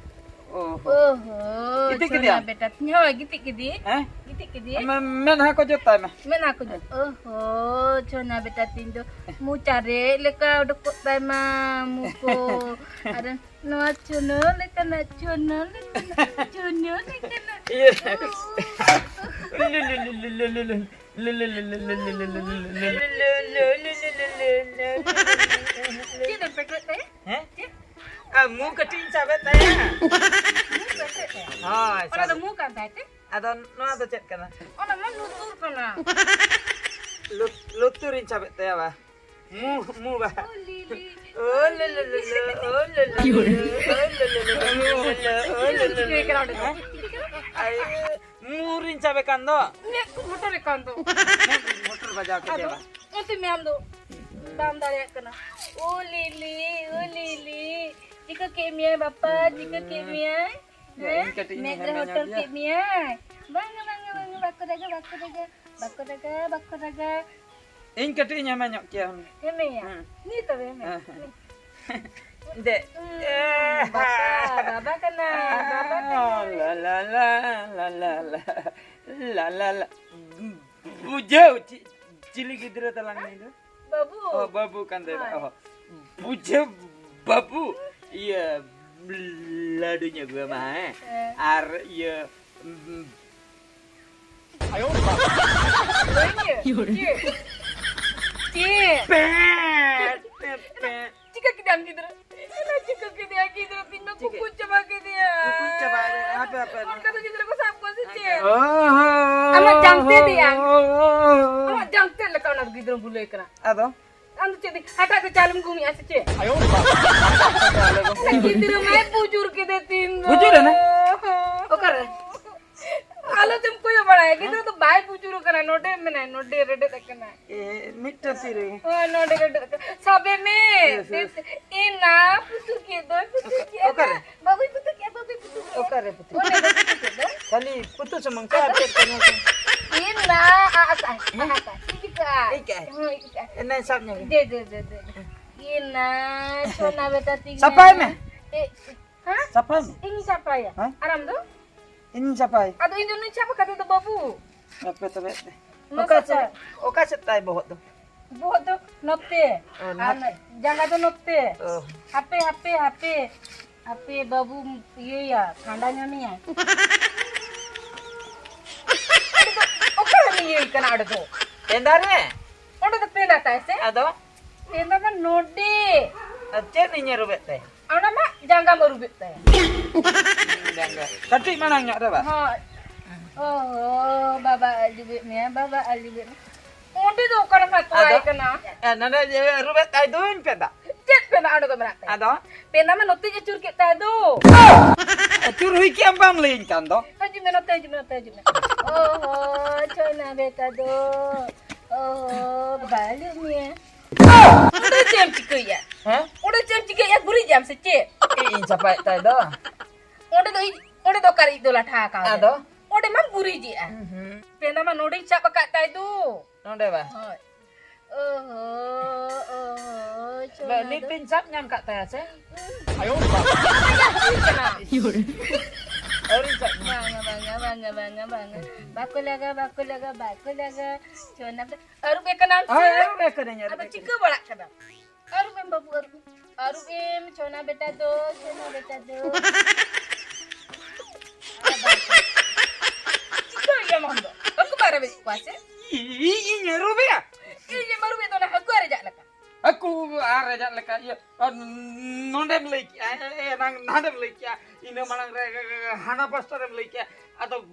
ᱚᱦᱚ᱾ ᱚᱦᱚ, ᱜᱤᱛᱤᱡ ᱪᱷᱳᱱᱟ ᱠᱮᱫᱮᱭᱟᱢ? ᱵᱮᱴᱟ ᱛᱤᱧ, ᱦᱳᱭ, ᱜᱤᱛᱤᱡ ᱠᱮᱫᱮᱭᱟᱹᱧ᱾ ᱦᱮᱸ? ᱜᱤᱛᱤᱡ ᱠᱮᱫᱮᱭᱟᱹᱧ᱾ ᱢᱮ-, ᱢᱮᱫᱦᱟ ᱠᱚ ᱡᱚᱫ ᱛᱟᱭ ᱢᱮ᱾ ᱢᱮᱫᱦᱟ ᱠᱚ ᱡᱚᱫ᱾ ᱚᱦᱚ, ᱪᱷᱳᱱᱟ ᱵᱮᱴᱟ ᱛᱤᱧ ᱫᱚ ᱢᱚᱪᱟ ᱨᱮ ᱞᱮᱠᱟ ᱚᱰᱚᱠᱚᱜ ᱛᱟᱭ ᱢᱟ ᱢᱩ ᱠᱚ᱾ ᱟᱨ ᱱᱚᱣᱟ ᱪᱷᱳᱱᱳ ᱞᱮᱠᱟᱱᱟᱜ, ᱪᱷᱳᱱᱳ ᱞᱮᱠᱟᱱᱟᱜ, ᱪᱷᱳᱱᱳ ᱞᱮᱠᱟᱱᱟᱜ᱾ ᱤᱭᱟᱹ᱾ ᱪᱮᱫ ᱮᱢ ᱯᱮᱴᱮᱨ ᱛᱟᱭᱟ? ᱦᱮᱸ? ᱪᱮᱫ? ᱟᱨ ᱢᱩ ᱠᱟᱹᱴᱤᱡ ᱤᱧ ᱥᱟᱵᱮᱫ ᱛᱟᱭᱟ᱾ ᱢᱩ ᱯᱮᱴᱮᱨ ᱛᱟᱭᱟ? ᱦᱳᱭ, ᱚᱱᱟ ᱫᱚ ᱥᱟᱵᱮᱫ᱾ ᱢᱩ ᱠᱟᱱ ᱛᱟᱭ ᱛᱮ? ᱟᱫᱚ ᱱᱚᱣᱟ ᱫᱚ ᱪᱮᱫ ᱠᱟᱱᱟ? ᱚᱱᱟ ᱢᱟ ᱞᱩᱛᱩᱨ ᱠᱟᱱᱟ᱾ ᱞᱩᱛ-, ᱞᱩᱛᱩᱨ ᱤᱧ ᱥᱟᱵᱮᱫ ᱛᱟᱭᱟ ᱵᱟ᱾ ᱢᱩ, ᱢᱩ ᱵᱟ᱾ ᱚ ᱞᱤ ᱞᱤ᱾ ᱚ ᱞᱤ ᱞᱤ ᱞᱤ, ᱚ ᱞᱤ ᱞᱤ ᱞᱤ, ᱚ ᱞᱤ ᱞᱤ ᱞᱤ, ᱚ ᱞᱤ ᱞᱤ ᱞᱤ, ᱚ ᱞᱤ ᱞᱤ ᱞᱤ᱾ ᱪᱤᱠᱟᱹᱭ ᱠᱟᱱᱟ ᱚᱸᱰᱮ ᱫᱚ? ᱟᱭ, ᱢᱩ ᱨᱤᱧ ᱥᱟᱵᱮ ᱠᱟᱱ ᱫᱚ᱾ ᱢᱮᱫ ᱠᱚ ᱢᱚᱴᱚᱨᱮ ᱠᱟᱱ ᱫᱚ᱾ ᱢᱮᱫ ᱢᱚᱴᱚᱨ ᱵᱟᱡᱟᱣ ᱠᱮᱫᱮᱭᱟ ᱟᱫᱚ ᱵᱟ᱾ ᱚᱱᱛᱮ ᱢᱮ ᱟᱢ ᱫᱚ᱾ ᱵᱟᱢ ᱫᱟᱲᱮᱭᱟᱜ ᱠᱟᱱᱟ᱾ ᱚ ᱞᱤ ᱞᱤ, ᱚ ᱞᱤ ᱞᱤ᱾ ᱪᱤᱠᱟᱹ ᱠᱮᱫ ᱢᱮᱭᱟᱭ ᱵᱟᱯᱟ, ᱪᱤᱠᱟᱹ ᱠᱮᱫ ᱢᱮᱭᱟᱭ? ᱤᱧ ᱦᱮᱸ? ᱠᱟᱹᱴᱤᱡ ᱤᱧ ᱢᱮᱫ ᱨᱮ ᱦᱮᱢᱮ ᱧᱚᱜ ᱦᱚᱴᱚᱨ ᱜᱮᱭᱟ᱾ ᱠᱮᱫ ᱢᱮᱭᱟᱭ? ᱵᱟᱝᱟ, ᱵᱟᱝᱟ, ᱵᱟᱝᱟ, ᱵᱟᱠᱚ ᱫᱟᱜᱟ, ᱵᱟᱠᱚ ᱫᱟᱜᱟ, ᱵᱟᱠᱚ ᱫᱟᱜᱟ, ᱵᱟᱠᱚ ᱫᱟᱜᱟ᱾ ᱤᱧ ᱠᱟᱹᱴᱤᱡ ᱤᱧ ᱦᱮᱢᱮ ᱧᱚᱜ ᱠᱮᱭᱟ ᱦᱩᱱᱟᱹᱝ᱾ ᱦᱮᱢᱮᱭᱟ? ᱦᱮᱸ᱾ ᱱᱤᱛ ᱛᱚᱵᱮ ᱦᱮᱢᱮ᱾ ᱦᱮᱸ, ᱦᱮᱸ᱾ ᱫᱮ᱾ ᱦᱩᱸ, ᱵᱟᱵᱟ, ᱵᱟᱵᱟ ᱠᱟᱱᱟᱭ, ᱵᱟᱵᱟ ᱠᱟᱱᱟᱭ᱾ ᱞᱟ, ᱞᱟ, ᱞᱟ᱾ ᱵᱩᱡᱷᱟᱹᱣ, ᱪᱤ-, ᱪᱤᱞᱤ ᱜᱤᱫᱽᱨᱟᱹ ᱛᱟᱞᱟᱝ ᱱᱩᱭ ᱫᱚ? ᱵᱟᱹᱵᱩ᱾ ᱚ, ᱵᱟᱹᱵᱩ ᱠᱟᱱ ᱛᱟᱭᱟ᱾ ᱦᱳᱭ᱾ ᱚ, ᱵᱩᱡᱷᱟᱹᱣ, ᱵᱟᱹᱵᱩ᱾ ᱤᱭᱟᱹ, ᱞᱟᱹᱰᱩᱧ ᱟᱹᱜᱩ ᱟᱢᱟ, ᱦᱮᱸ? ᱦᱮᱸ᱾ ᱟᱨ ᱤᱭᱟᱹ, ᱩᱸ, ᱪᱮᱫ? ᱪᱮᱫ? ᱯᱮᱸ, ᱯᱮᱸ, ᱯᱮᱸ᱾ ᱪᱤᱠᱟᱹ ᱠᱮᱫᱟᱢ ᱜᱤᱫᱽᱨᱟᱹ? ᱪᱤᱠᱟᱹ ᱠᱮᱫᱮᱭᱟ ᱜᱤᱫᱽᱨᱟᱹ? ᱛᱤᱧ ᱢᱟ ᱪᱤᱠᱟᱹ? ᱠᱩᱠᱩ ᱪᱟᱵᱟ ᱠᱮᱫᱮᱭᱟ᱾ ᱠᱩᱠᱩ ᱪᱟᱵᱟ ᱠᱮᱫᱮᱭᱟ᱾ ᱦᱟᱯᱮ, ᱦᱟᱯᱮ, ᱦᱟᱯᱮ᱾ ᱚᱱᱠᱟ ᱫᱚ ᱜᱤᱫᱽᱨᱟᱹ ᱠᱚ ᱥᱟᱵ ᱠᱚᱣᱟ ᱥᱮ ᱪᱮᱫ? ᱚᱦᱚ᱾ ᱟᱢᱟᱜ ᱡᱟᱝ ᱛᱮ ᱫᱮᱭᱟ᱾ ᱟᱢᱟᱜ ᱡᱟᱝ ᱛᱮ ᱞᱮᱠᱟ ᱚᱱᱟ ᱜᱤᱫᱽᱨᱟᱹ ᱵᱩᱞᱟᱹᱭ ᱠᱟᱱᱟ᱾ ᱟᱫᱚ? ᱟᱢ ᱫᱚ ᱪᱮᱫ ᱦᱟᱴᱟᱜ ᱛᱮ ᱪᱟᱣᱞᱮᱢ ᱜᱩᱢᱮᱜᱼᱟ ᱥᱮ ᱪᱮᱫ? ᱟᱭᱳ ᱵᱟᱵᱟ᱾ ᱜᱤᱫᱽᱨᱟᱹ ᱢᱟᱭ ᱵᱩᱡᱩᱨ ᱠᱮᱫᱮ ᱛᱤᱧ ᱫᱚ᱾ ᱵᱩᱡᱩᱨ ᱮᱱᱟ? ᱚᱠᱟᱨᱮ? ᱟᱞᱚ ᱛᱮᱢ ᱠᱚᱭᱚᱜ ᱵᱟᱲᱟ ᱜᱤᱫᱽᱨᱟᱹ ᱫᱚ ᱵᱟᱭ ᱵᱩᱡᱩᱨ ᱠᱟᱱᱟ, ᱱᱚᱰᱮ ᱢᱮᱱᱟᱭ, ᱱᱚᱰᱮ ᱨᱮᱰᱮᱫ ᱟᱠᱟᱱᱟ᱾ ᱮ, ᱢᱤᱫᱴᱟᱝ ᱛᱤ ᱨᱮ᱾ ᱦᱳᱭ, ᱱᱚᱰᱮ ᱨᱮᱰᱮᱫ ᱟᱠᱟᱱᱟ᱾ ᱥᱟᱵᱮ ᱢᱮ᱾ ᱮ, ᱥᱮ, ᱥᱮ᱾ ᱤᱱᱟ ᱯᱩᱛᱩ ᱠᱮᱫ ᱫᱚ, ᱯᱩᱛᱩ ᱠᱮᱫ ᱫᱚ᱾ ᱚᱠᱟᱨᱮ? ᱵᱟᱹᱵᱩᱭ ᱯᱩᱛᱩ ᱠᱮᱫ, ᱵᱟᱹᱵᱩᱭ ᱯᱩᱛᱩ ᱠᱮᱫ᱾ ᱚᱠᱟᱨᱮ ᱯᱩᱛᱩ? ᱚᱱᱮ ᱵᱟᱹᱵᱩᱭ ᱯᱩᱛᱩ ᱠᱮᱫ ᱫᱚ᱾ ᱠᱷᱟᱹᱞᱤ ᱯᱩᱛᱩ ᱥᱩᱢᱩᱝ ᱠᱚ ᱟᱨ ᱪᱮᱫ ᱠᱚ ᱧᱮᱞ ᱠᱚ? ᱤᱱᱟ, ᱟ, ᱟ, ᱟ, ᱦᱮᱸ? ᱟ, ᱟ, ᱤᱡᱤ ᱠᱟᱜᱼᱟ᱾ ᱤᱡᱤ ᱠᱟᱜᱼᱟ᱾ ᱦᱳᱭ, ᱤᱡᱤ ᱠᱟᱜᱼᱟ᱾ ᱮᱱᱮ ᱥᱟᱵ ᱧᱚᱜ ᱜᱮ᱾ ᱫᱮ, ᱫᱮ, ᱫᱮ, ᱫᱮ᱾ ᱤᱱᱟ, ᱥᱳᱱᱟ ᱵᱮᱴᱟ ᱛᱤᱧ ᱥᱟᱯᱷᱟᱭ ᱢᱮ᱾ ᱮ, ᱦᱮᱸ? ᱥᱟᱯᱷᱟᱭ ᱢᱮ᱾ ᱤᱧ ᱥᱟᱯᱷᱟᱭᱟ᱾ ᱦᱮᱸ? ᱟᱨ ᱟᱢ ᱫᱚ? ᱤᱧ ᱥᱟᱯᱷᱟᱭ᱾ ᱟᱫᱚ ᱤᱧ ᱫᱚ ᱱᱩᱭ ᱥᱟᱵ ᱠᱟᱛᱮ ᱫᱚ ᱵᱟᱹᱵᱩ᱾ ᱦᱟᱯᱮ ᱛᱚᱵᱮ᱾ ᱱᱩᱭ ᱚᱠᱟ ᱥᱮᱫ, ᱥᱟᱯᱷᱟᱭ᱾ ᱚᱠᱟ ᱥᱮᱫ ᱛᱟᱭ ᱵᱚᱦᱚᱜ ᱫᱚ? ᱵᱚᱦᱚᱜ ᱫᱚ ᱱᱚᱛᱮ᱾ ᱚ, ᱟᱨ ᱱᱚᱛᱮ᱾ ᱡᱟᱸᱜᱟ ᱫᱚ ᱱᱚᱛᱮ᱾ ᱚ᱾ ᱦᱟᱯᱮ, ᱦᱟᱯᱮ, ᱦᱟᱯᱮ᱾ ᱦᱟᱯᱮ ᱵᱟᱹᱵᱩ ᱤᱭᱟᱹᱭᱟ, ᱠᱷᱟᱸᱰᱟ ᱧᱟᱢᱮᱭᱟ᱾ ᱚᱠᱟ ᱨᱮᱢ ᱤᱭᱟᱹᱭ ᱠᱟᱱᱟ ᱚᱸᱰᱮ ᱫᱚ? ᱯᱮᱸᱫᱟ ᱨᱮ᱾ ᱚᱸᱰᱮ ᱫᱚ ᱯᱮᱸᱫᱟ ᱛᱟᱭ ᱥᱮ? ᱟᱫᱚ? ᱯᱮᱸᱫᱟ ᱫᱚ ᱱᱚᱰᱮ᱾ ᱟᱨ ᱪᱮᱫ ᱤᱧ ᱟᱹᱨᱩᱵᱮᱫ ᱛᱟᱭᱟ? ᱚᱱᱟ ᱢᱟ ᱡᱟᱸᱜᱟᱢ ᱟᱹᱨᱩᱵᱮᱫ ᱛᱟᱭᱟ᱾ ᱡᱟᱸᱜᱟ᱾ ᱠᱟᱹᱴᱤᱡ ᱢᱟᱲᱟᱝ ᱧᱚᱜ ᱨᱮ ᱵᱟ? ᱦᱳᱭ᱾ ᱳᱦᱳ, ᱵᱟᱵᱟ ᱟᱹᱨᱩᱵᱮᱫ ᱢᱮᱭᱟ, ᱵᱟᱵᱟ ᱟᱹᱨᱩᱵᱮᱫ ᱢᱮᱭᱟ᱾ ᱚᱸᱰᱮ ᱫᱚ ᱚᱠᱟᱨᱮᱢ ᱦᱟᱛᱟᱣᱟᱭ ᱟᱫᱚ? ᱠᱟᱱᱟ? ᱮ, ᱱᱚᱰᱮ ᱡᱮ ᱟᱹᱨᱩᱵᱮᱫ ᱛᱟᱭ ᱫᱩᱧ ᱯᱮᱸᱫᱟ᱾ ᱪᱮᱫ ᱯᱮᱸᱫᱟ ᱚᱸᱰᱮ ᱫᱚ ᱢᱮᱱᱟᱜ ᱛᱟᱭᱟ? ᱟᱫᱚ? ᱯᱮᱸᱫᱟ ᱢᱟ ᱱᱚᱛᱮᱧ ᱟᱹᱪᱩᱨ ᱠᱮᱫ ᱛᱟᱭ ᱫᱚ᱾ ᱟᱹᱪᱩᱨ ᱦᱩᱭ ᱠᱮᱜᱼᱟᱢ ᱵᱟᱢ ᱞᱟᱹᱭᱟᱹᱧ ᱠᱟᱱ ᱫᱚ᱾ ᱦᱤᱡᱩᱜ ᱢᱮ, ᱱᱚᱛᱮ ᱦᱤᱡᱩᱜ ᱢᱮ, ᱱᱚᱛᱮ ᱦᱤᱡᱩᱜ ᱢᱮ᱾ ᱳᱦᱳ, ᱪᱷᱳᱱᱟ ᱵᱮᱴᱟ ᱫᱚ᱾ ᱳᱦᱳ, ᱵᱟᱵᱟ ᱟᱹᱨᱩᱵ ᱢᱮᱭᱟ᱾ ᱚᱸᱰᱮ ᱪᱮᱫ ᱮᱢ ᱪᱤᱠᱟᱹᱭᱮᱫᱼᱟ? ᱦᱮᱸ? ᱚᱸᱰᱮ ᱪᱮᱫ ᱮᱢ ᱪᱤᱠᱟᱹᱭᱮᱫᱼᱟ? ᱜᱩᱨᱤᱡ ᱮᱫ ᱟᱢ ᱥᱮ ᱪᱮᱫ? ᱤᱧ ᱥᱟᱯᱷᱟᱭᱮᱫ ᱛᱟᱭ ᱫᱚ᱾ ᱚᱸᱰᱮ ᱫᱚ ᱤᱡ, ᱚᱸᱰᱮ ᱫᱚ ᱚᱠᱟᱨᱮ ᱤᱡ ᱫᱚ ᱞᱟᱴᱷᱟ ᱟᱠᱟᱣᱫᱟ? ᱟᱫᱚ? ᱚᱸᱰᱮ ᱢᱟᱢ ᱜᱩᱨᱤᱡᱮᱜᱼᱟ᱾ ᱩᱸᱦᱩᱸ᱾ ᱯᱮᱸᱫᱟ ᱢᱟ ᱱᱚᱰᱮᱧ ᱥᱟᱵ ᱟᱠᱟᱫ ᱛᱟᱭ ᱫᱚ᱾ ᱱᱚᱰᱮ ᱵᱟ? ᱦᱳᱭ᱾ ᱳᱦᱳ, ᱳᱦᱳ, ᱪᱷᱳᱱᱟ ᱱᱤᱛ ᱫᱚ᱾ ᱯᱮᱧ ᱥᱟᱵ ᱧᱟᱢ ᱠᱟᱫ ᱛᱟᱭᱟ ᱥᱮ? ᱦᱩᱸ᱾ ᱟᱭᱳ ᱵᱟᱵᱟ᱾ ᱟᱹᱣᱨᱤᱧ ᱥᱟᱵ ᱧᱟᱢ᱾ ᱵᱟᱝᱟ, ᱵᱟᱝᱟ, ᱵᱟᱝᱟ, ᱵᱟᱝᱟ, ᱵᱟᱝᱟ᱾ ᱵᱟᱠᱚ ᱞᱟᱜᱟ, ᱵᱟᱠᱚ ᱞᱟᱜᱟ, ᱵᱟᱠᱚ ᱞᱟᱜᱟ᱾ ᱪᱷᱳᱱᱟ ᱫᱚ ᱟᱹᱨᱩᱵ ᱮ ᱠᱟᱱᱟᱢ ᱥᱮ? ᱦᱳᱭ, ᱟᱹᱨᱩᱵ ᱮ ᱠᱟᱹᱱᱟᱹᱧ, ᱟᱹᱨᱩᱵ ᱟᱫᱚ ᱮ ᱠᱟᱹᱱᱟᱹᱧ᱾ ᱪᱤᱠᱟᱹ ᱵᱟᱲᱟᱜ ᱠᱟᱱᱟᱢ? ᱟᱹᱨᱩᱵ ᱮᱢ ᱵᱟᱹᱵᱩ, ᱟᱹᱨᱩᱵ ᱮᱢ᱾ ᱟᱹᱨᱩᱵ ᱮᱢ, ᱪᱷᱳᱱᱟ ᱵᱮᱴᱟ ᱫᱚ, ᱪᱷᱳᱱᱟ ᱵᱮᱴᱟ ᱫᱚ᱾ ᱪᱤᱠᱟᱹᱭᱮᱢ ᱟᱢ ᱫᱚ? ᱵᱟᱠᱚ ᱵᱟᱨᱮ ᱵᱮᱡ ᱠᱚᱣᱟ ᱥᱮ? ᱤ-, ᱤ-, ᱤᱧ ᱟᱹᱨᱩᱵᱮᱭᱟ? ᱤᱧ ᱮᱢ ᱟᱹᱨᱩᱵᱮ ᱫᱚ ᱚᱱᱟ ᱦᱟᱹᱠᱩ ᱟᱨᱮᱡᱟᱜ ᱞᱮᱠᱟ᱾ ᱦᱟᱹᱠᱩ ᱟᱨᱮᱡᱟᱜ ᱞᱮᱠᱟ, ᱤᱭᱟᱹ, ᱟᱨ ᱱᱚᱸᱰᱮᱢ ᱞᱟᱹᱭ ᱠᱮᱜᱼᱟ, ᱮ, ᱮ, ᱮᱱᱟᱝ ᱱᱟᱸᱰᱮᱢ ᱞᱟᱹᱭ ᱠᱮᱜᱼᱟ, ᱤᱱᱟᱹ ᱢᱟᱲᱟᱝ ᱨᱮ, ᱮ, ᱮ, ᱦᱟᱱᱟ ᱯᱟᱥᱴᱟ ᱨᱮᱢ ᱞᱟᱹᱭ ᱠᱮᱜᱼᱟ, ᱟᱫᱚ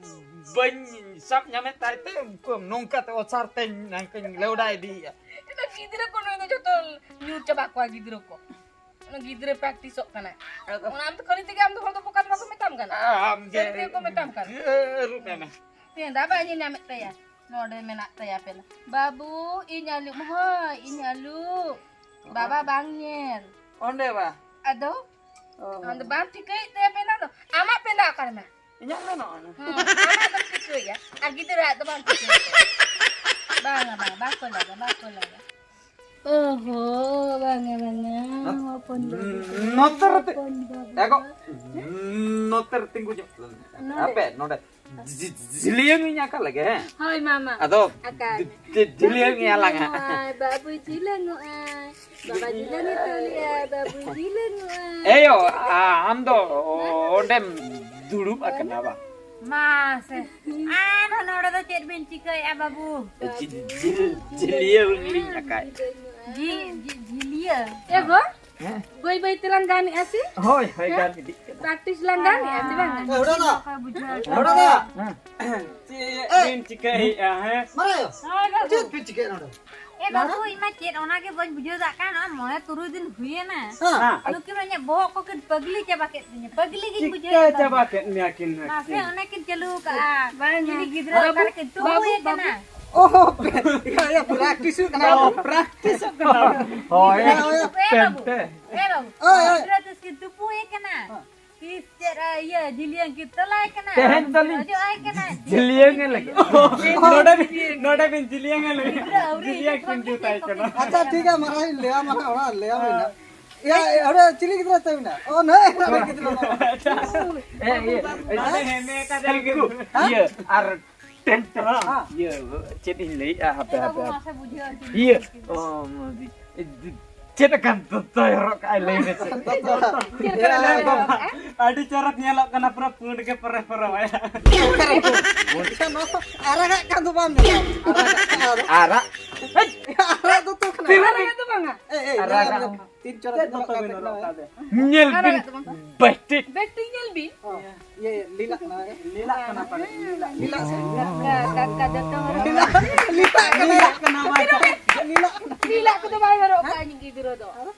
ᱵᱟᱹᱧ ᱥᱟᱵ ᱧᱟᱢᱮᱫ ᱛᱟᱭ ᱛᱮ, ᱩᱱᱠᱩ ᱱᱚᱝᱠᱟ ᱛᱮ ᱚᱥᱟᱨ ᱛᱮᱧ ᱱᱟᱝᱠᱟᱧ ᱞᱮᱣᱰᱟ ᱤᱫᱤᱭᱮᱜᱼᱟ᱾ ᱤᱧ ᱫᱚ ᱜᱤᱫᱽᱨᱟᱹ ᱠᱚ ᱱᱩᱭ ᱫᱚ ᱡᱚᱛᱚ ᱧᱩᱨ ᱪᱟᱵᱟ ᱠᱚᱣᱟ ᱜᱤᱫᱽᱨᱟᱹ ᱠᱚ᱾ ᱚᱱᱟ ᱜᱤᱫᱽᱨᱟᱹ ᱯᱨᱮᱠᱴᱤᱥᱚᱜ ᱠᱟᱱᱟᱭ᱾ ᱟᱫᱚ ᱚᱱᱟ ᱟᱢ ᱫᱚ ᱠᱷᱟᱹᱞᱤ ᱛᱮᱜᱮ ᱟᱢ ᱫᱚ ᱦᱚᱲ ᱫᱚ ᱵᱚᱠᱟ ᱫᱚ ᱵᱟᱠᱚ ᱢᱮᱛᱟᱢ ᱠᱟᱱᱟ᱾ ᱟᱢ ᱜᱮ ᱥᱟᱹᱨᱤ ᱛᱮᱜᱮ ᱠᱚ ᱢᱮᱛᱟᱢ ᱠᱟᱱᱟ᱾ ᱟᱹᱨᱩᱵ ᱮᱢᱮ᱾ ᱛᱮᱦᱮᱧ ᱫᱚ ᱵᱟᱭ ᱧᱮᱞ ᱧᱟᱢᱮᱫ ᱛᱟᱭᱟ᱾ ᱱᱚᱰᱮ ᱢᱮᱱᱟᱜ ᱛᱟᱭᱟ ᱯᱮᱱᱟ᱾ ᱵᱟᱹᱵᱩ, ᱤᱧ ᱟᱹᱞᱩ, ᱦᱳᱭ, ᱤᱧ ᱟᱹᱞᱩ᱾ ᱵᱟᱵᱟ ᱵᱟᱝ ᱧᱮᱞ᱾ ᱚᱸᱰᱮ ᱵᱟ? ᱟᱫᱚ? ᱚ᱾ ᱟᱫᱚ ᱵᱟᱢ ᱴᱷᱤᱠᱟᱹᱭᱮᱫ ᱛᱟᱭᱟ ᱯᱮᱱᱟ ᱫᱚ? ᱟᱢᱟᱜ ᱯᱮᱱᱟ ᱚᱠᱟᱨᱮ ᱢᱮᱱᱟᱜᱼᱟ? ᱤᱧᱟᱹᱜ ᱫᱚ ᱱᱚᱜᱼᱚᱭ ᱱᱟ᱾ ᱦᱮᱸ, ᱟᱢᱟᱜ ᱫᱚᱢ ᱴᱷᱤᱠᱟᱹᱭᱟ᱾ ᱟᱨ ᱜᱤᱫᱽᱨᱟᱹᱣᱟᱜ ᱫᱚ ᱵᱟᱢ ᱴᱷᱤᱠᱟᱹᱭᱟ᱾ ᱵᱟᱝᱟ, ᱵᱟᱝᱟ, ᱵᱟᱠᱚ ᱞᱟᱜᱟ, ᱵᱟᱠᱚ ᱞᱟᱜᱟ᱾ ᱚᱦᱚ, ᱵᱟᱝᱟ, ᱵᱟᱝᱟ᱾ ᱱᱚᱛ-, ᱦᱚᱯᱚᱱ ᱵᱟᱹᱵᱩ, ᱱᱚᱛᱮ ᱨᱮ ᱛᱤ-, ᱦᱚᱯᱚᱱ ᱵᱟᱹᱵᱩ᱾ ᱮᱜᱳ, ᱱᱚᱛᱮ ᱨᱮ ᱛᱤᱸᱜᱩ ᱧᱚᱜ ᱞᱮᱱ᱾ ᱱᱚᱰᱮ? ᱟᱯᱮ ᱱᱚᱰᱮ᱾ ᱡᱤ-, ᱡᱤᱞᱤᱭᱟᱹᱝ ᱤᱧ ᱟᱠᱟ ᱞᱮᱜᱮ, ᱦᱮᱸ? ᱦᱳᱭ, ᱢᱟᱢᱟ᱾ ᱟᱫᱚ ᱟᱠᱟ ᱡᱤ-, ᱢᱮ? ᱡᱤ-, ᱡᱤᱞᱤᱭᱟᱹᱝ ᱤᱧ ᱟᱞᱟᱝᱟ᱾ ᱵᱟᱹᱵᱩ ᱡᱤᱞᱟᱹᱝᱚᱜᱼᱟᱭ, ᱵᱟᱹᱵᱩ ᱡᱤᱞᱟᱹᱝ ᱤᱛᱟᱹᱞᱤᱜᱼᱟᱭ, ᱵᱟᱹᱵᱩ ᱡᱤᱞᱟᱹᱝᱚᱜᱼᱟᱭ᱾ ᱮᱭᱳ, ᱟ-, ᱟᱢ ᱫᱚ ᱚᱸᱰᱮᱢ ᱫᱩᱲᱩᱵ ᱟᱠᱟᱱᱟ ᱵᱟ? ᱢᱟᱥᱮ, ᱟᱨᱦᱚᱸ ᱱᱚᱰᱮ ᱫᱚ ᱪᱮᱫ ᱵᱤᱱ ᱪᱤᱠᱟᱹᱭᱮᱫᱼᱟ, ᱵᱟᱹᱵᱩ? ᱡᱤ-, ᱡᱤ-, ᱡᱤᱞᱤᱭᱟᱹᱝ ᱞᱤᱧ ᱟᱠᱟᱭ᱾ ᱡᱤ-, ᱡᱤ-, ᱡᱤᱞᱤᱭᱟᱹ᱾ ᱮ ᱜᱚ, ᱦᱮᱸ? ᱵᱟᱹᱭ ᱵᱟᱹᱭ ᱛᱮᱞᱟᱝ ᱜᱟᱱᱮᱜᱼᱟ ᱥᱮ? ᱦᱳᱭ, ᱦᱳᱭ, ᱦᱮᱸ? ᱜᱟᱱ ᱤᱫᱤᱜ ᱠᱟᱱᱟ᱾ ᱯᱨᱮᱠᱴᱤᱥ ᱞᱟᱝ ᱜᱟᱱᱮᱜᱼᱟ ᱥᱮ ᱵᱟᱝ? ᱮ, ᱦᱩᱰᱟᱹ ᱫᱟ᱾ ᱦᱮᱸ᱾ ᱪᱮᱫ ᱮ᱾ ᱵᱤᱱ ᱪᱤᱠᱟᱹᱭᱮᱫᱼᱟ, ᱦᱮᱸ? ᱢᱟᱨᱟᱭᱟ᱾ ᱦᱳᱭ, ᱵᱟᱹᱵᱩ᱾ ᱪᱮᱫ ᱯᱮ ᱪᱤᱠᱟᱹᱭᱮᱫ ᱱᱚᱰᱮ? ᱮ, ᱵᱟᱹᱵᱩ, ᱤᱧ ᱢᱟ ᱪᱮᱫ ᱚᱱᱟ ᱜᱮ ᱵᱟᱹᱧ ᱵᱩᱡᱷᱟᱹᱣ ᱫᱟᱲᱮᱭᱟᱜ ᱠᱟᱱ, ᱱᱚᱜᱼᱚᱭ ᱢᱚᱬᱮ ᱛᱩᱨᱩᱭ ᱫᱤᱱ ᱦᱩᱭᱮᱱᱟ᱾ ᱦᱮᱸ᱾ ᱦᱮᱸ᱾ ᱱᱩᱠᱤᱱ ᱢᱟ ᱤᱧᱟᱹᱜ ᱵᱚᱦᱚᱜ ᱠᱚᱠᱤᱱ ᱯᱟᱹᱜᱽᱞᱤ ᱪᱟᱵᱟ ᱠᱮᱫ ᱛᱤᱧᱟᱹ, ᱯᱟᱹᱜᱽᱞᱤ ᱜᱤᱧ ᱵᱩᱡᱷᱟᱹᱣᱮᱫ ᱪᱤᱠᱟᱹ ᱠᱚᱣᱟ᱾ ᱪᱟᱵᱟ ᱠᱮᱫ ᱢᱮᱭᱟ ᱠᱤᱱ ᱱᱟᱹᱠᱤᱱ? ᱢᱟᱥᱮ, ᱚᱱᱮ ᱠᱤᱱ ᱪᱟᱹᱞᱩ ᱟᱠᱟᱫᱼᱟ᱾ ᱵᱟᱝ, ᱪᱤᱞᱤ ᱜᱤᱫᱽᱨᱟᱹ ᱵᱟᱹᱵᱩ, ᱚᱠᱟᱨᱮ ᱠᱤᱱ ᱵᱟᱹᱵᱩ, ᱛᱩᱯᱩᱭᱮ ᱠᱟᱱᱟ? ᱵᱟᱹᱵᱩ᱾ ᱚᱦᱚ, ᱯᱮ-, ᱤᱭᱟᱹ, ᱤᱭᱟᱹ, ᱯᱨᱮᱠᱴᱤᱥ ᱦᱩᱭᱩᱜ ᱠᱟᱱᱟ᱾ ᱚ, ᱯᱨᱮᱠᱴᱤᱥᱚᱜ ᱠᱟᱱᱟ᱾ ᱦᱳᱭ᱾ ᱦᱮᱸ, ᱦᱳᱭ᱾ ᱯᱮᱱ ᱯᱮ᱾ ᱦᱮᱸ, ᱵᱟᱹᱵᱩ᱾ ᱳᱭ, ᱳᱭ᱾ ᱜᱤᱫᱽᱨᱟᱹ ᱛᱤᱥ ᱠᱤᱱ ᱛᱩᱯᱩᱭᱮ ᱠᱟᱱᱟ? ᱦᱮᱸ᱾ ᱛᱤᱥ ᱪᱮᱫ, ᱟ, ᱤᱭᱟᱹ, ᱡᱤᱞᱤᱭᱟᱹᱝ ᱠᱤᱱ ᱛᱚᱞᱟᱭ ᱠᱟᱱᱟ? ᱛᱮᱦᱮᱧ ᱫᱚᱞᱤᱧ ᱚᱡᱚᱜ ᱟᱭ ᱠᱟᱱᱟ? ᱡᱤᱞᱤᱭᱟᱹᱝ ᱮ ᱞᱟᱹᱜᱤᱫ᱾ ᱱᱚᱰᱮ ᱵᱤᱱ, ᱱᱚᱰᱮ ᱵᱤᱱ ᱡᱤᱞᱤᱭᱟᱹᱝ ᱮ ᱞᱟᱹᱜᱤᱫ᱾ ᱜᱤᱫᱽᱨᱟᱹ ᱟᱹᱣᱨᱤ ᱡᱤᱞᱤᱭᱟᱹᱝ ᱠᱤᱱ ᱡᱩᱛᱟᱭ ᱠᱟᱱᱟ᱾ ᱟᱪᱪᱷᱟ, ᱴᱷᱤᱠ ᱜᱮᱭᱟ, ᱢᱟᱨᱟᱝ ᱤᱧ ᱞᱟᱹᱭᱟᱢᱟ ᱦᱟᱸᱜ, ᱚᱲᱟᱜ ᱨᱮ ᱞᱟᱹᱭᱟᱢ ᱦᱩᱭᱱᱟ᱾ ᱭᱟ, ᱚᱸᱰᱮ ᱪᱤᱞᱤ ᱜᱤᱫᱽᱨᱟᱹ ᱛᱟᱭ ᱢᱮᱱᱟᱜ? ᱚ, ᱱᱟᱹᱭ, ᱱᱟᱹᱭ ᱜᱤᱫᱽᱨᱟᱹ ᱫᱚ᱾ ᱮ, ᱤᱭᱟᱹ, ᱦᱮᱸ? ᱤᱭᱟᱹ, ᱟᱨ ᱴᱮᱱ ᱴᱮᱱ᱾ ᱦᱮᱸ? ᱤᱭᱟᱹ, ᱪᱮᱫ ᱤᱧ ᱞᱟᱹᱭᱮᱜᱼᱟ? ᱦᱟᱯᱮ, ᱦᱟᱯᱮ, ᱦᱟᱯᱮ᱾ ᱤᱭᱟᱹ, ᱚ, ᱪᱮᱫ ᱞᱮᱠᱟᱱ ᱫᱚᱛᱚᱭ ᱦᱚᱨᱚᱜ ᱠᱟᱜᱼᱟᱭ? ᱞᱟᱹᱭ ᱢᱮᱥᱮ᱾ ᱪᱮᱫ ᱞᱮᱠᱟᱱ ᱫᱚᱛᱚᱭ ᱦᱚᱨᱚᱜ ᱠᱟᱜᱼᱟ? ᱟᱹᱰᱤ ᱪᱚᱨᱚᱠ ᱧᱮᱞᱚᱜ ᱠᱟᱱᱟ, ᱯᱩᱨᱟᱹ ᱯᱩᱸᱰ ᱜᱮ ᱯᱚᱨᱚᱭ ᱯᱚᱨᱚᱭ᱾ ᱟᱨᱟᱜᱟᱜ ᱠᱟᱱ ᱫᱚ ᱵᱟᱢ ᱧᱮᱞᱟ? ᱟᱨᱟᱜ᱾ ᱟᱨᱟᱜ ᱫᱚᱛᱚ ᱠᱟᱱᱟ᱾ ᱟᱨᱟᱜᱟᱜ ᱫᱚ ᱵᱟᱝᱟ᱾ ᱮ, ᱮ, ᱟᱨᱟᱜᱟᱜ᱾ ᱧᱮᱞ ᱢᱮ᱾ ᱛᱤᱱ ᱪᱚᱨᱚᱠ ᱪᱮᱫ ᱧᱮᱞᱚᱜ ᱫᱚᱛᱚ ᱠᱟᱱ ᱵᱤᱱ ᱦᱚᱨᱚᱜ ᱛᱟᱵᱮᱱᱟ᱾ ᱠᱟᱫᱮ? ᱧᱮᱞ ᱵᱤᱱ, ᱟᱨᱟᱜᱟᱜ ᱫᱚ ᱵᱟᱝ᱾ ᱵᱮᱥᱴᱷᱤᱠ᱾ ᱵᱮᱥᱴᱷᱤᱠ ᱧᱮᱞ ᱵᱤᱱ᱾ ᱚ, ᱤᱭᱟᱹ, ᱞᱤᱞᱟᱜ ᱠᱟᱱᱟ᱾ ᱞᱤᱞᱟᱜ ᱠᱟᱱᱟ ᱯᱟᱞᱮ, ᱞᱤᱞᱟᱜ᱾ ᱞᱤᱞᱟᱜ ᱥᱮ? ᱠᱟᱠᱟ, ᱠᱟᱠᱟ ᱫᱚᱛᱚ ᱦᱚᱨᱚᱜ᱾ ᱞᱤᱞᱟᱜ, ᱞᱤᱞᱟᱜ ᱠᱟᱱᱟ᱾ ᱞᱤᱞᱟᱜ ᱠᱟᱱᱟ ᱵᱟᱝ? ᱞᱤᱞᱟᱜ ᱠᱟᱱᱟ᱾ ᱞᱤᱞᱟᱜ ᱠᱚᱫᱚ ᱵᱟᱭ ᱦᱚᱨᱚᱜ ᱠᱟᱜᱼᱟ ᱤᱧ ᱜᱤᱫᱽᱨᱟᱹ ᱫᱚ᱾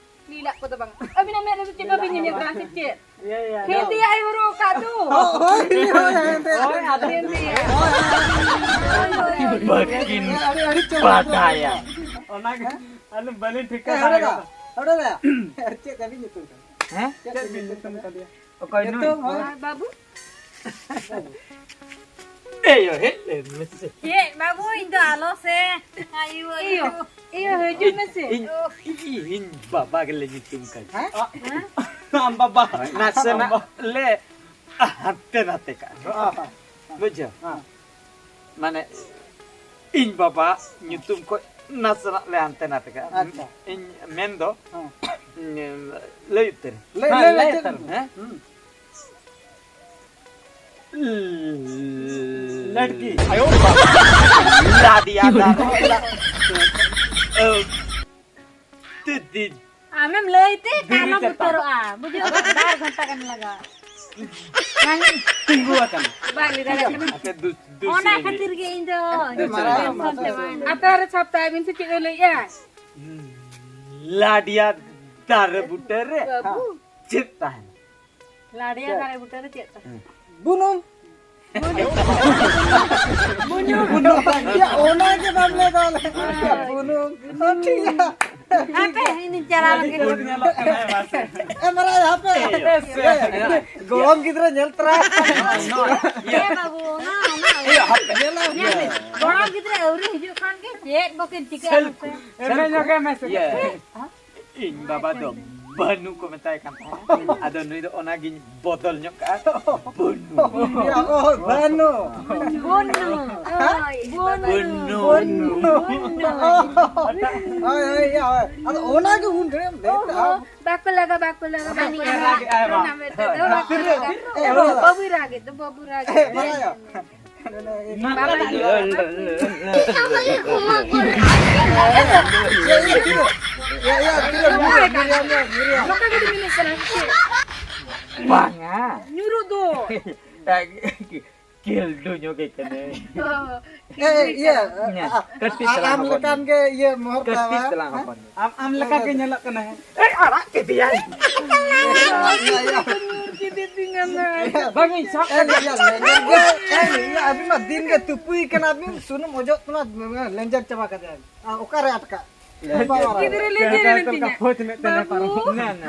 ᱞᱤᱞᱟᱜ ᱠᱚᱫᱚ ᱵᱟᱝ᱾ ᱟᱹᱵᱤᱱᱟᱜ ᱢᱮᱫ ᱨᱮᱫᱚ ᱪᱮᱫ ᱵᱟᱹᱵᱤᱱ ᱧᱮᱧᱮᱞ ᱠᱟᱱᱟ ᱥᱮ ᱪᱮᱫ? ᱤᱭᱟᱹ, ᱤᱭᱟᱹ, ᱦᱮᱸᱫᱮᱭᱟᱜ ᱮ ᱦᱚᱨᱚᱜ ᱟᱠᱟᱫ ᱫᱚ᱾ ᱦᱳᱭ, ᱦᱳᱭ, ᱦᱳᱭ, ᱦᱳᱭ, ᱦᱳᱭ, ᱟᱫᱚ ᱦᱳᱭ, ᱦᱳᱭ, ᱦᱳᱭ, ᱦᱳᱭ, ᱦᱳᱭ, ᱦᱳᱭ, ᱦᱳᱭ, ᱵᱟᱹᱠᱤᱱ ᱦᱳᱭ, ᱦᱳᱭ, ᱦᱳᱭ, ᱦᱳᱭ, ᱵᱟᱰᱟᱭᱟ᱾ ᱚᱱᱟᱜᱮ ᱟᱞᱮ ᱵᱟᱹᱞᱤᱧ ᱴᱷᱤᱠᱟᱹ ᱮ, ᱦᱚᱲ ᱫᱟᱲᱮ ᱫᱚ, ᱠᱟᱫᱟ᱾ ᱦᱚᱲ ᱫᱚ, ᱟᱨ ᱪᱮᱫ ᱛᱟᱵᱤᱱ ᱧᱩᱛᱩᱢ ᱠᱟᱱᱟ? ᱦᱮᱸ? ᱪᱮᱫ ᱵᱤᱱ ᱧᱩᱛᱩᱢ ᱠᱟᱫᱮᱭᱟ? ᱚᱠᱚᱭ ᱱᱩᱭ? ᱧᱩᱛᱩᱢ, ᱦᱳᱭ᱾ ᱟᱨ ᱵᱟᱹᱵᱩ? ᱮᱭ, ᱚ, ᱦᱮᱡ ᱞᱮᱱ ᱢᱮᱥᱮ᱾ ᱪᱮᱫ ᱵᱟᱹᱵᱩ, ᱤᱧ ᱫᱚ ᱟᱞᱚ ᱥᱮ᱾ ᱟᱭᱳ, ᱟᱭᱳ᱾ ᱤᱭᱳ, ᱤᱭᱳ, ᱦᱤᱡᱩᱜ ᱢᱮᱥᱮ᱾ ᱤᱧ, ᱤᱧ, ᱤᱧ ᱵᱟᱵᱟ ᱜᱮᱞᱮ ᱧᱩᱛᱩᱢ ᱠᱟᱭ᱾ ᱦᱮᱸ? ᱟᱢ ᱵᱟᱵᱟ᱾ ᱱᱟᱥᱮᱱᱟᱜ ᱞᱮ ᱦᱟᱱᱛᱮ ᱱᱟᱛᱮ ᱠᱟᱜᱼᱟ᱾ ᱦᱮᱸ, ᱦᱮᱸ᱾ ᱵᱩᱡᱷᱟᱹᱣ? ᱦᱮᱸ᱾ ᱢᱟᱱᱮ, ᱤᱧ ᱵᱟᱵᱟ ᱧᱩᱛᱩᱢ ᱠᱷᱚᱡ ᱱᱟᱥᱮᱱᱟᱜ ᱞᱮ ᱦᱟᱱᱛᱮ ᱱᱟᱛᱮ ᱠᱟᱜᱼᱟ᱾ ᱟᱪᱪᱷᱟ᱾ ᱤᱧ ᱢᱮᱱ ᱫᱚ, ᱦᱮᱸ᱾ ᱞᱟᱹᱭ ᱩᱛᱟᱹᱨ᱾ ᱞᱟᱹᱭ, ᱦᱮᱸ, ᱞᱟᱹᱭ, ᱞᱟᱹᱭ ᱞᱟᱹᱭ ᱩᱛᱟᱹᱨ ᱩᱛᱟᱹᱨ᱾ ᱢᱮ᱾ ᱦᱮᱸ? ᱦᱩᱸ᱾ ᱞᱟᱹᱴᱠᱤ᱾ ᱟᱭᱳ ᱵᱟᱵᱟ᱾ ᱞᱟᱫᱤᱭᱟ ᱫᱟᱨᱮ᱾ ᱛᱤ, ᱛᱤ᱾ ᱟᱢᱮᱢ ᱞᱟᱹᱭ ᱛᱮ ᱫᱷᱤᱨᱤ ᱠᱟᱱᱚᱢ ᱪᱟᱴᱟᱱ᱾ ᱩᱛᱟᱹᱨᱚᱜᱼᱟ, ᱵᱩᱡᱷᱟᱹᱣ? ᱵᱟᱨ ᱜᱷᱚᱱᱴᱟ ᱜᱟᱱ ᱞᱟᱜᱟᱜᱼᱟ᱾ ᱛᱤᱸᱜᱩ ᱟᱠᱟᱱᱟ᱾ ᱵᱟᱭ ᱞᱟᱹᱭ ᱫᱟᱲᱮᱭᱟᱜ ᱠᱟᱱᱟ᱾ ᱟᱯᱮ ᱫᱩ-, ᱫᱩ ᱚᱱᱟ ᱥᱮᱨᱮᱧ ᱠᱷᱟᱹᱛᱤᱨ ᱜᱮ ᱤᱧ ᱫᱚ ᱫᱩ ᱥᱮᱨᱮᱧ᱾ ᱴᱮᱱᱥᱚᱱ ᱛᱮ ᱵᱟᱝ᱾ ᱟᱯᱮ ᱨᱮ ᱪᱷᱟᱯᱛᱟ ᱟᱹᱵᱤᱱ ᱥᱮ ᱪᱮᱫ ᱮ ᱞᱟᱹᱭᱮᱜᱼᱟ? ᱞᱟᱰᱤᱭᱟ ᱫᱟᱨᱮ ᱵᱩᱴᱟᱹ ᱨᱮ ᱵᱟᱹᱵᱩ᱾ ᱪᱮᱫ ᱛᱟᱦᱮᱱᱟ? ᱞᱟᱰᱤᱭᱟ ᱫᱟᱨᱮ ᱵᱩᱴᱟᱹ ᱨᱮ ᱪᱮᱫ ᱛᱟᱦᱮᱱᱟ? ᱵᱩᱱᱩᱢ᱾ ᱵᱩᱱᱩᱢ᱾ ᱵᱩᱱᱩᱢ᱾ ᱭᱟ, ᱚᱱᱟ ᱜᱮ ᱵᱟᱢ ᱞᱟᱹᱭ ᱫᱟ ᱵᱚᱞᱮ᱾ ᱦᱳᱭ᱾ ᱵᱩᱱᱩᱢ᱾ ᱦᱳᱭ, ᱴᱷᱤᱠ ᱜᱮᱭᱟ᱾ ᱦᱟᱯᱮ, ᱤᱧ ᱪᱟᱞᱟᱣ ᱞᱮᱱ ᱜᱮ᱾ ᱧᱮᱞᱚᱜ ᱠᱟᱱᱟ, ᱦᱮᱸ, ᱢᱟᱥᱮ᱾ ᱮ, ᱢᱟᱨᱟᱝ, ᱦᱟᱯᱮ᱾ ᱮ, ᱥᱮ᱾ ᱜᱚᱲᱚᱢ ᱜᱤᱫᱽᱨᱟᱹ ᱧᱮᱞ ᱛᱚᱨᱟ᱾ ᱮ ᱵᱟᱹᱵᱩ, ᱚᱱᱟ, ᱚᱱᱟ, ᱮ, ᱦᱟᱯᱮ᱾ ᱧᱮᱞ ᱢᱮ᱾ ᱜᱚᱲᱚᱢ ᱜᱤᱫᱽᱨᱟᱹ ᱟᱹᱣᱨᱤ ᱦᱤᱡᱩᱜ ᱠᱷᱟᱱ ᱜᱮ ᱪᱮᱫ ᱵᱟᱹᱠᱤᱱ ᱪᱤᱠᱟᱹᱭᱟ ᱢᱟᱥᱮ? ᱮᱢᱮ ᱧᱚᱜ ᱜᱮ ᱢᱮ ᱥᱮ᱾ ᱤᱭᱟᱹ᱾ ᱤᱧ ᱵᱟᱵᱟ ᱫᱚ ᱵᱟᱹᱱᱩ ᱠᱚ ᱢᱮᱛᱟᱭ ᱠᱟᱱ ᱛᱟᱦᱮᱸᱫ᱾ ᱟᱫᱚ ᱱᱩᱭ ᱫᱚ ᱚᱱᱟᱜᱤᱧ ᱵᱚᱫᱚᱞ ᱧᱚᱜ ᱠᱟᱜᱼᱟ᱾ ᱵᱟᱹᱱᱩ᱾ ᱚ, ᱵᱟᱹᱱᱩ᱾ ᱦᱳᱭ, ᱵᱟᱹᱱᱩ᱾ ᱵᱟᱹᱱᱩ᱾ ᱵᱟᱹᱱᱩ᱾ ᱦᱳᱭ, ᱦᱳᱭ, ᱤᱭᱟᱹ, ᱦᱳᱭ᱾ ᱟᱫᱚ ᱚᱱᱟᱜᱮ ᱩᱱ ᱨᱮ ᱞᱟᱹᱭ ᱛᱟᱦᱮᱸᱫ᱾ ᱵᱟᱠᱚ ᱞᱟᱜᱟ, ᱵᱟᱠᱚ ᱞᱟᱜᱟ, ᱵᱟᱹᱱᱩ᱾ ᱨᱟᱜᱮᱫ ᱟᱭ ᱵᱟ᱾ ᱚᱱᱟ ᱢᱮᱱᱛᱮ ᱫᱚ ᱵᱟᱠᱚ ᱞᱟᱜᱟ᱾ ᱮ, ᱵᱟᱵᱟ᱾ ᱵᱟᱹᱵᱩᱭ ᱨᱟᱜᱮᱫ ᱫᱚ, ᱵᱟᱹᱵᱩ ᱨᱟᱜᱮᱫ ᱮ, ᱫᱚ᱾ ᱵᱟᱵᱟ᱾ ᱵᱟᱵᱟ᱾ ᱤᱭᱟᱹ, ᱤᱭᱟᱹ, ᱛᱤᱨᱮ? ᱤᱭᱟᱹ, ᱤᱭᱟᱹ, ᱛᱤᱨᱮ? ᱢᱤᱨᱤᱭᱟᱢ, ᱢᱤᱨᱤᱭᱟᱢ᱾ ᱱᱚᱝᱠᱟ ᱜᱮ ᱢᱤᱱᱟᱹᱧ ᱠᱟᱱᱟ ᱥᱮ ᱪᱮᱫ? ᱵᱟᱝᱟ᱾ ᱧᱩᱨᱩᱜ ᱫᱚ᱾ ᱠᱷᱮᱞᱰᱩ ᱧᱚᱜ ᱜᱮ ᱠᱟᱹᱱᱟᱹᱧ᱾ ᱚ, ᱮ, ᱤᱭᱟᱹ, ᱤᱭᱟᱹ, ᱟ, ᱟ, ᱠᱟᱹᱴᱤᱡ ᱟ, ᱛᱟᱞᱟᱝ ᱟᱢ ᱦᱚᱯᱚᱱ ᱞᱮᱠᱟᱱ ᱧᱚᱜ᱾ ᱜᱮ ᱤᱭᱟᱹ ᱢᱚᱦᱚᱨ ᱠᱟᱹᱴᱤᱡ ᱛᱟᱢᱟ᱾ ᱛᱟᱞᱟᱝ ᱦᱚᱯᱚᱱ ᱧᱚᱜ᱾ ᱟᱢ, ᱟᱢ ᱞᱮᱠᱟ ᱜᱮ ᱧᱮᱞᱚᱜ ᱠᱟᱱᱟ᱾ ᱮᱭ, ᱟᱲᱟᱜ ᱠᱮᱫᱮᱭᱟᱭ᱾ ᱤᱭᱟᱹ, ᱤᱭᱟᱹ, ᱤᱭᱟᱹ᱾ ᱵᱟᱝ, ᱤᱧ ᱥᱟᱵ ᱮ, ᱞᱮᱸᱡᱮᱨ ᱜᱮ, ᱮ, ᱞᱮᱸᱡᱮᱨ, ᱟᱹᱵᱤᱱ ᱢᱟ ᱫᱤᱱ ᱜᱮ ᱛᱩᱯᱩᱭ ᱠᱟᱱᱟ ᱵᱤᱱ, ᱥᱩᱱᱩᱢ ᱚᱡᱚᱜ ᱠᱟᱱᱟ, ᱞᱮᱸᱡᱮᱨ ᱪᱟᱵᱟ ᱠᱟᱫᱮᱭᱟ᱾ ᱟᱨ ᱚᱠᱟᱨᱮ ᱟᱴᱠᱟᱜ? ᱜᱤᱫᱽᱨᱟᱹ ᱞᱮᱸᱡᱮᱨ ᱮᱱ ᱛᱤᱧᱟ᱾ ᱵᱟᱹᱵᱩ,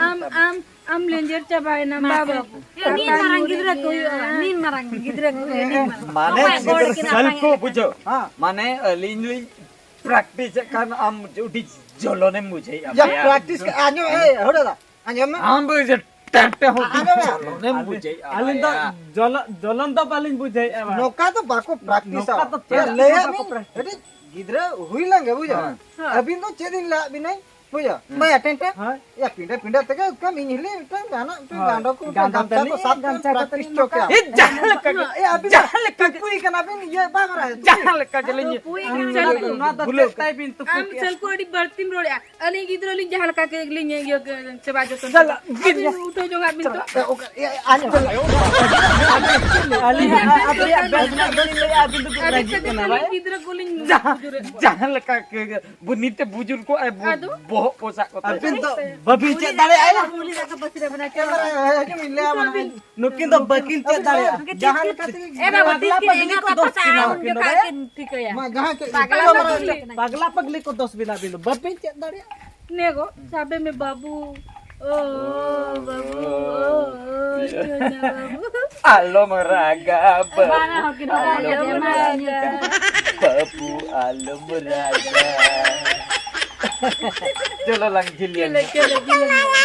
ᱟᱢ, ᱟᱢ, ᱟᱢ ᱞᱮᱸᱡᱮᱨ ᱪᱟᱵᱟᱭᱮᱱᱟᱢ, ᱵᱟᱹᱵᱩ᱾ ᱢᱤᱫ ᱢᱟᱨᱟᱝ ᱜᱤᱫᱽᱨᱟᱹ ᱠᱚ ᱦᱩᱭᱩᱜᱼᱟ, ᱢᱤᱫ ᱢᱟᱨᱟᱝ ᱜᱤᱫᱽᱨᱟᱹ ᱠᱚ ᱦᱩᱭᱩᱜᱼᱟ, ᱢᱤᱫ ᱢᱟᱨᱟᱝ᱾ ᱢᱟᱱᱮ ᱟᱢᱟᱜ ᱜᱚᱲ ᱠᱤᱱᱟ ᱥᱟᱞᱠᱩ ᱯᱟᱸᱡᱟ ᱵᱩᱡᱷᱟᱹᱣ᱾ ᱦᱮᱸ᱾ ᱢᱟᱱᱮ ᱟᱹᱞᱤᱧ ᱞᱤᱧ practice ᱮᱫ ᱠᱟᱱ, ᱟᱢ ᱟᱹᱰᱤ ᱡᱚᱞᱚᱱᱮᱢ ᱵᱩᱡᱷᱟᱹᱣᱮᱫᱼᱟ ᱭᱟ, ᱵᱚᱭᱦᱟ᱾ Practice ᱠᱟ-, ᱟᱸᱡᱚᱢ, ᱮ, ᱦᱩᱰᱟᱹ ᱫᱟ, ᱟᱸᱡᱚᱢ ᱢᱮ᱾ ᱟᱢ ᱫᱚ ᱡᱮ ᱴᱟᱴᱟ ᱦᱚᱸ ᱟᱸᱡᱚᱢ ᱢᱮ᱾ ᱡᱚᱞᱚᱱᱮᱢ ᱵᱩᱡᱷᱟᱹᱣᱮᱫᱼᱟ ᱟᱹᱞᱤᱧ ᱫᱚ ᱵᱚᱭᱦᱟ᱾ ᱡᱚᱞᱚ-, ᱡᱚᱞᱚᱱ ᱫᱚ ᱵᱟᱹᱞᱤᱧ ᱵᱩᱡᱷᱟᱹᱣᱮᱫᱼᱟ ᱵᱟᱝ᱾ ᱱᱚᱝᱠᱟ ᱫᱚ ᱵᱟᱠᱚ practiceᱟ᱾ ᱱᱚᱝᱠᱟ ᱫᱚ ᱪᱮᱫ ᱞᱟᱹᱭᱟᱜ ᱞᱮᱠᱟ ᱵᱟᱠᱚ ᱢᱤᱧ, practice? ᱠᱟᱹᱴᱤᱡ ᱜᱤᱫᱽᱨᱟᱹ ᱦᱩᱭ ᱞᱮᱱ ᱜᱮ, ᱵᱩᱡᱷᱟᱹᱣ᱾ ᱦᱮᱸ᱾ ᱟᱹᱵᱤᱱ ᱫᱚ ᱪᱮᱫ ᱤᱧ ᱞᱟᱹᱭᱟᱫ ᱵᱤᱱᱟᱹᱧ, ᱵᱩᱡᱷᱟᱹᱣ᱾ ᱦᱮᱸ᱾ ᱵᱟᱭᱟ ᱴᱮᱱᱴᱟ᱾ ᱦᱳᱭ᱾ ᱭᱟ, ᱯᱤᱸᱰᱟᱹ, ᱯᱤᱸᱰᱟᱹ ᱛᱮᱜᱮ ᱠᱟᱹᱢᱤ ᱦᱤᱞᱤ ᱢᱤᱫᱴᱟᱝ ᱡᱟᱦᱟᱱᱟᱜ ᱢᱤᱫᱴᱟᱝ ᱦᱳᱭ᱾ ᱜᱟᱸᱰᱚ ᱠᱚ, ᱢᱤᱫᱴᱟᱝ ᱜᱟᱸᱰᱚ ᱜᱟᱢᱪᱷᱟ ᱠᱚ ᱛᱟᱹᱞᱤᱧ, ᱥᱟᱵ ᱠᱟᱛᱮ ᱜᱟᱢᱪᱷᱟ ᱠᱚ practice ᱛᱟᱹᱞᱤᱧ ᱪᱚ ᱠᱮᱭᱟ᱾ ᱮ, ᱡᱟᱦᱟᱸ ᱞᱮᱠᱟ ᱜᱮ, ᱮ, ᱟᱹᱵᱤᱱ ᱡᱟᱦᱟᱸ ᱞᱮᱠᱟ ᱜᱮ᱾ ᱠᱩᱠᱩᱭ ᱠᱟᱱᱟ ᱵᱤᱱ, ᱤᱭᱟᱹ ᱵᱟᱝ ᱨᱮ᱾ ᱡᱟᱦᱟᱸ ᱞᱮᱠᱟ ᱜᱮᱞᱤᱧ ᱛᱩᱯᱩᱭ ᱠᱟᱱᱟ ᱤᱭᱟᱹ ᱵᱤᱱ᱾ ᱱᱚᱣᱟ ᱫᱚ ᱵᱷᱩᱞᱟᱹᱣ ᱪᱮᱫ ᱛᱟᱭ ᱵᱤᱱ ᱛᱩᱯᱩ ᱟᱢ ᱠᱮᱜᱼᱟ? ᱥᱟᱞᱠᱩ ᱟᱹᱰᱤ ᱵᱟᱹᱲᱛᱤᱢ ᱨᱚᱲᱮᱜᱼᱟ᱾ ᱟᱹᱞᱤᱧ ᱜᱤᱫᱽᱨᱟᱹ ᱞᱤᱧ ᱡᱟᱦᱟᱸ ᱞᱮᱠᱟ ᱜᱮᱞᱤᱧ ᱤᱭᱟᱹ ᱥᱮᱵᱟ ᱡᱚᱛᱚᱱ ᱪᱟᱞᱟᱜ ᱠᱚᱣᱟ᱾ ᱵᱤᱱ᱾ ᱟᱹᱵᱤᱱ ᱩᱴᱷᱟᱹᱣ ᱡᱚᱝᱟᱜ ᱵᱤᱱ ᱛᱚ᱾ ᱪᱟᱞᱟᱜ, ᱮ, ᱚᱠᱟ, ᱮ, ᱟᱸᱡᱚᱢ᱾ ᱟᱹᱞᱤᱧ ᱦᱚᱸ ᱟᱯᱮᱭᱟᱜ ᱵᱮᱥ ᱨᱮᱱᱟᱜ ᱜᱮᱞᱤᱧ ᱞᱟᱹᱭᱟ, ᱟᱹᱵᱤᱱ ᱫᱚᱵᱤᱱ ᱟᱹᱵᱤᱱ ᱨᱟᱹᱜᱤᱜ ᱛᱮᱜᱮ ᱠᱟᱱᱟ, ᱛᱚ ᱵᱟᱝ? ᱜᱤᱫᱽᱨᱟᱹ ᱠᱚᱞᱤᱧ ᱡᱟᱦᱟᱸ, ᱵᱩᱡᱷᱟᱹᱣᱮᱫ ᱠᱚᱣᱟ᱾ ᱡᱟᱦᱟᱸ ᱞᱮᱠᱟ ᱜᱮ, ᱵᱩᱱᱤ ᱛᱮ ᱵᱩᱡᱩᱨ ᱠᱚᱜᱼᱟᱭ, ᱵᱚ-, ᱟᱫᱚ? ᱵᱚᱦᱚᱜ ᱯᱚᱥᱟᱜ ᱠᱚᱛᱮ᱾ ᱟᱹᱵᱤᱱ ᱫᱚ ᱵᱟᱹᱵᱤᱱ ᱪᱮᱫ ᱫᱟᱲᱮᱭᱟᱜᱼᱟ᱾ ᱩᱞᱤ ᱫᱟᱠᱟ ᱯᱟᱹᱥᱤ ᱨᱮ ᱢᱮᱱᱟᱜᱼᱟ, ᱪᱚᱞᱚ᱾ ᱮ, ᱦᱤᱡᱩᱜ ᱵᱤᱱ, ᱞᱟᱹᱭᱟ ᱢᱟᱱᱮ᱾ ᱱᱩᱠᱤᱱ ᱫᱚ ᱵᱟᱹᱠᱤᱱ ᱪᱮᱫ ᱫᱟᱲᱮᱭᱟᱜᱼᱟ᱾ ᱡᱟᱦᱟᱸ ᱞᱮᱠᱟ ᱛᱮᱜᱮ ᱮ ᱵᱟᱵᱟ, ᱯᱟᱜᱽᱞᱟ ᱛᱤᱥ ᱯᱟᱜᱽᱞᱤ ᱠᱤᱱ ᱠᱚ ᱫᱚᱥ ᱮᱸᱜᱟᱛ ᱟᱯᱟᱛ ᱵᱮᱱᱟᱣ ᱟᱢ ᱠᱤᱱ ᱫᱚ ᱡᱚᱠᱷᱟ ᱵᱟᱲᱟᱭᱟ᱾ ᱠᱤᱱ ᱴᱷᱤᱠᱟᱹᱭᱟ? ᱢᱟ, ᱡᱟᱦᱟᱸ ᱪᱮᱫ ᱯᱟᱜᱽᱞᱟ ᱯᱟᱜᱽᱞᱟ ᱯᱟᱜᱽᱞᱤ᱾ ᱯᱟᱜᱽᱞᱟ ᱯᱟᱜᱽᱞᱤ ᱠᱚ ᱫᱚᱥ ᱵᱮᱱᱟᱣ ᱵᱤᱱ ᱫᱚ ᱵᱟᱹᱵᱤᱱ ᱪᱮᱫ ᱫᱟᱲᱮᱭᱟᱜᱼᱟ᱾ ᱱᱮ ᱜᱚ, ᱥᱟᱵᱮ ᱢᱮ ᱵᱟᱹᱵᱩ᱾ ᱳ, ᱵᱟᱹᱵᱩ, ᱳ, ᱳ, ᱪᱚᱧᱟ ᱵᱟᱹᱵᱩ᱾ ᱟᱞᱚᱢ ᱨᱟᱜᱟ, ᱵᱟᱹᱵᱩ, ᱵᱟᱱᱟ ᱦᱚᱲ ᱠᱤᱱ ᱨᱟᱜᱟ, ᱟᱞᱚᱢ ᱵᱟᱱᱟ ᱦᱚᱲ ᱨᱟᱜᱟ᱾ ᱠᱤᱱ᱾ ᱵᱟᱹᱵᱩ, ᱟᱞᱚᱢ ᱨᱟᱜᱟ᱾ ᱪᱚᱞᱚ ᱞᱟᱝ ᱡᱤᱞ ᱪᱚᱞᱚ, ᱪᱚᱞᱚ, ᱡᱤᱞ᱾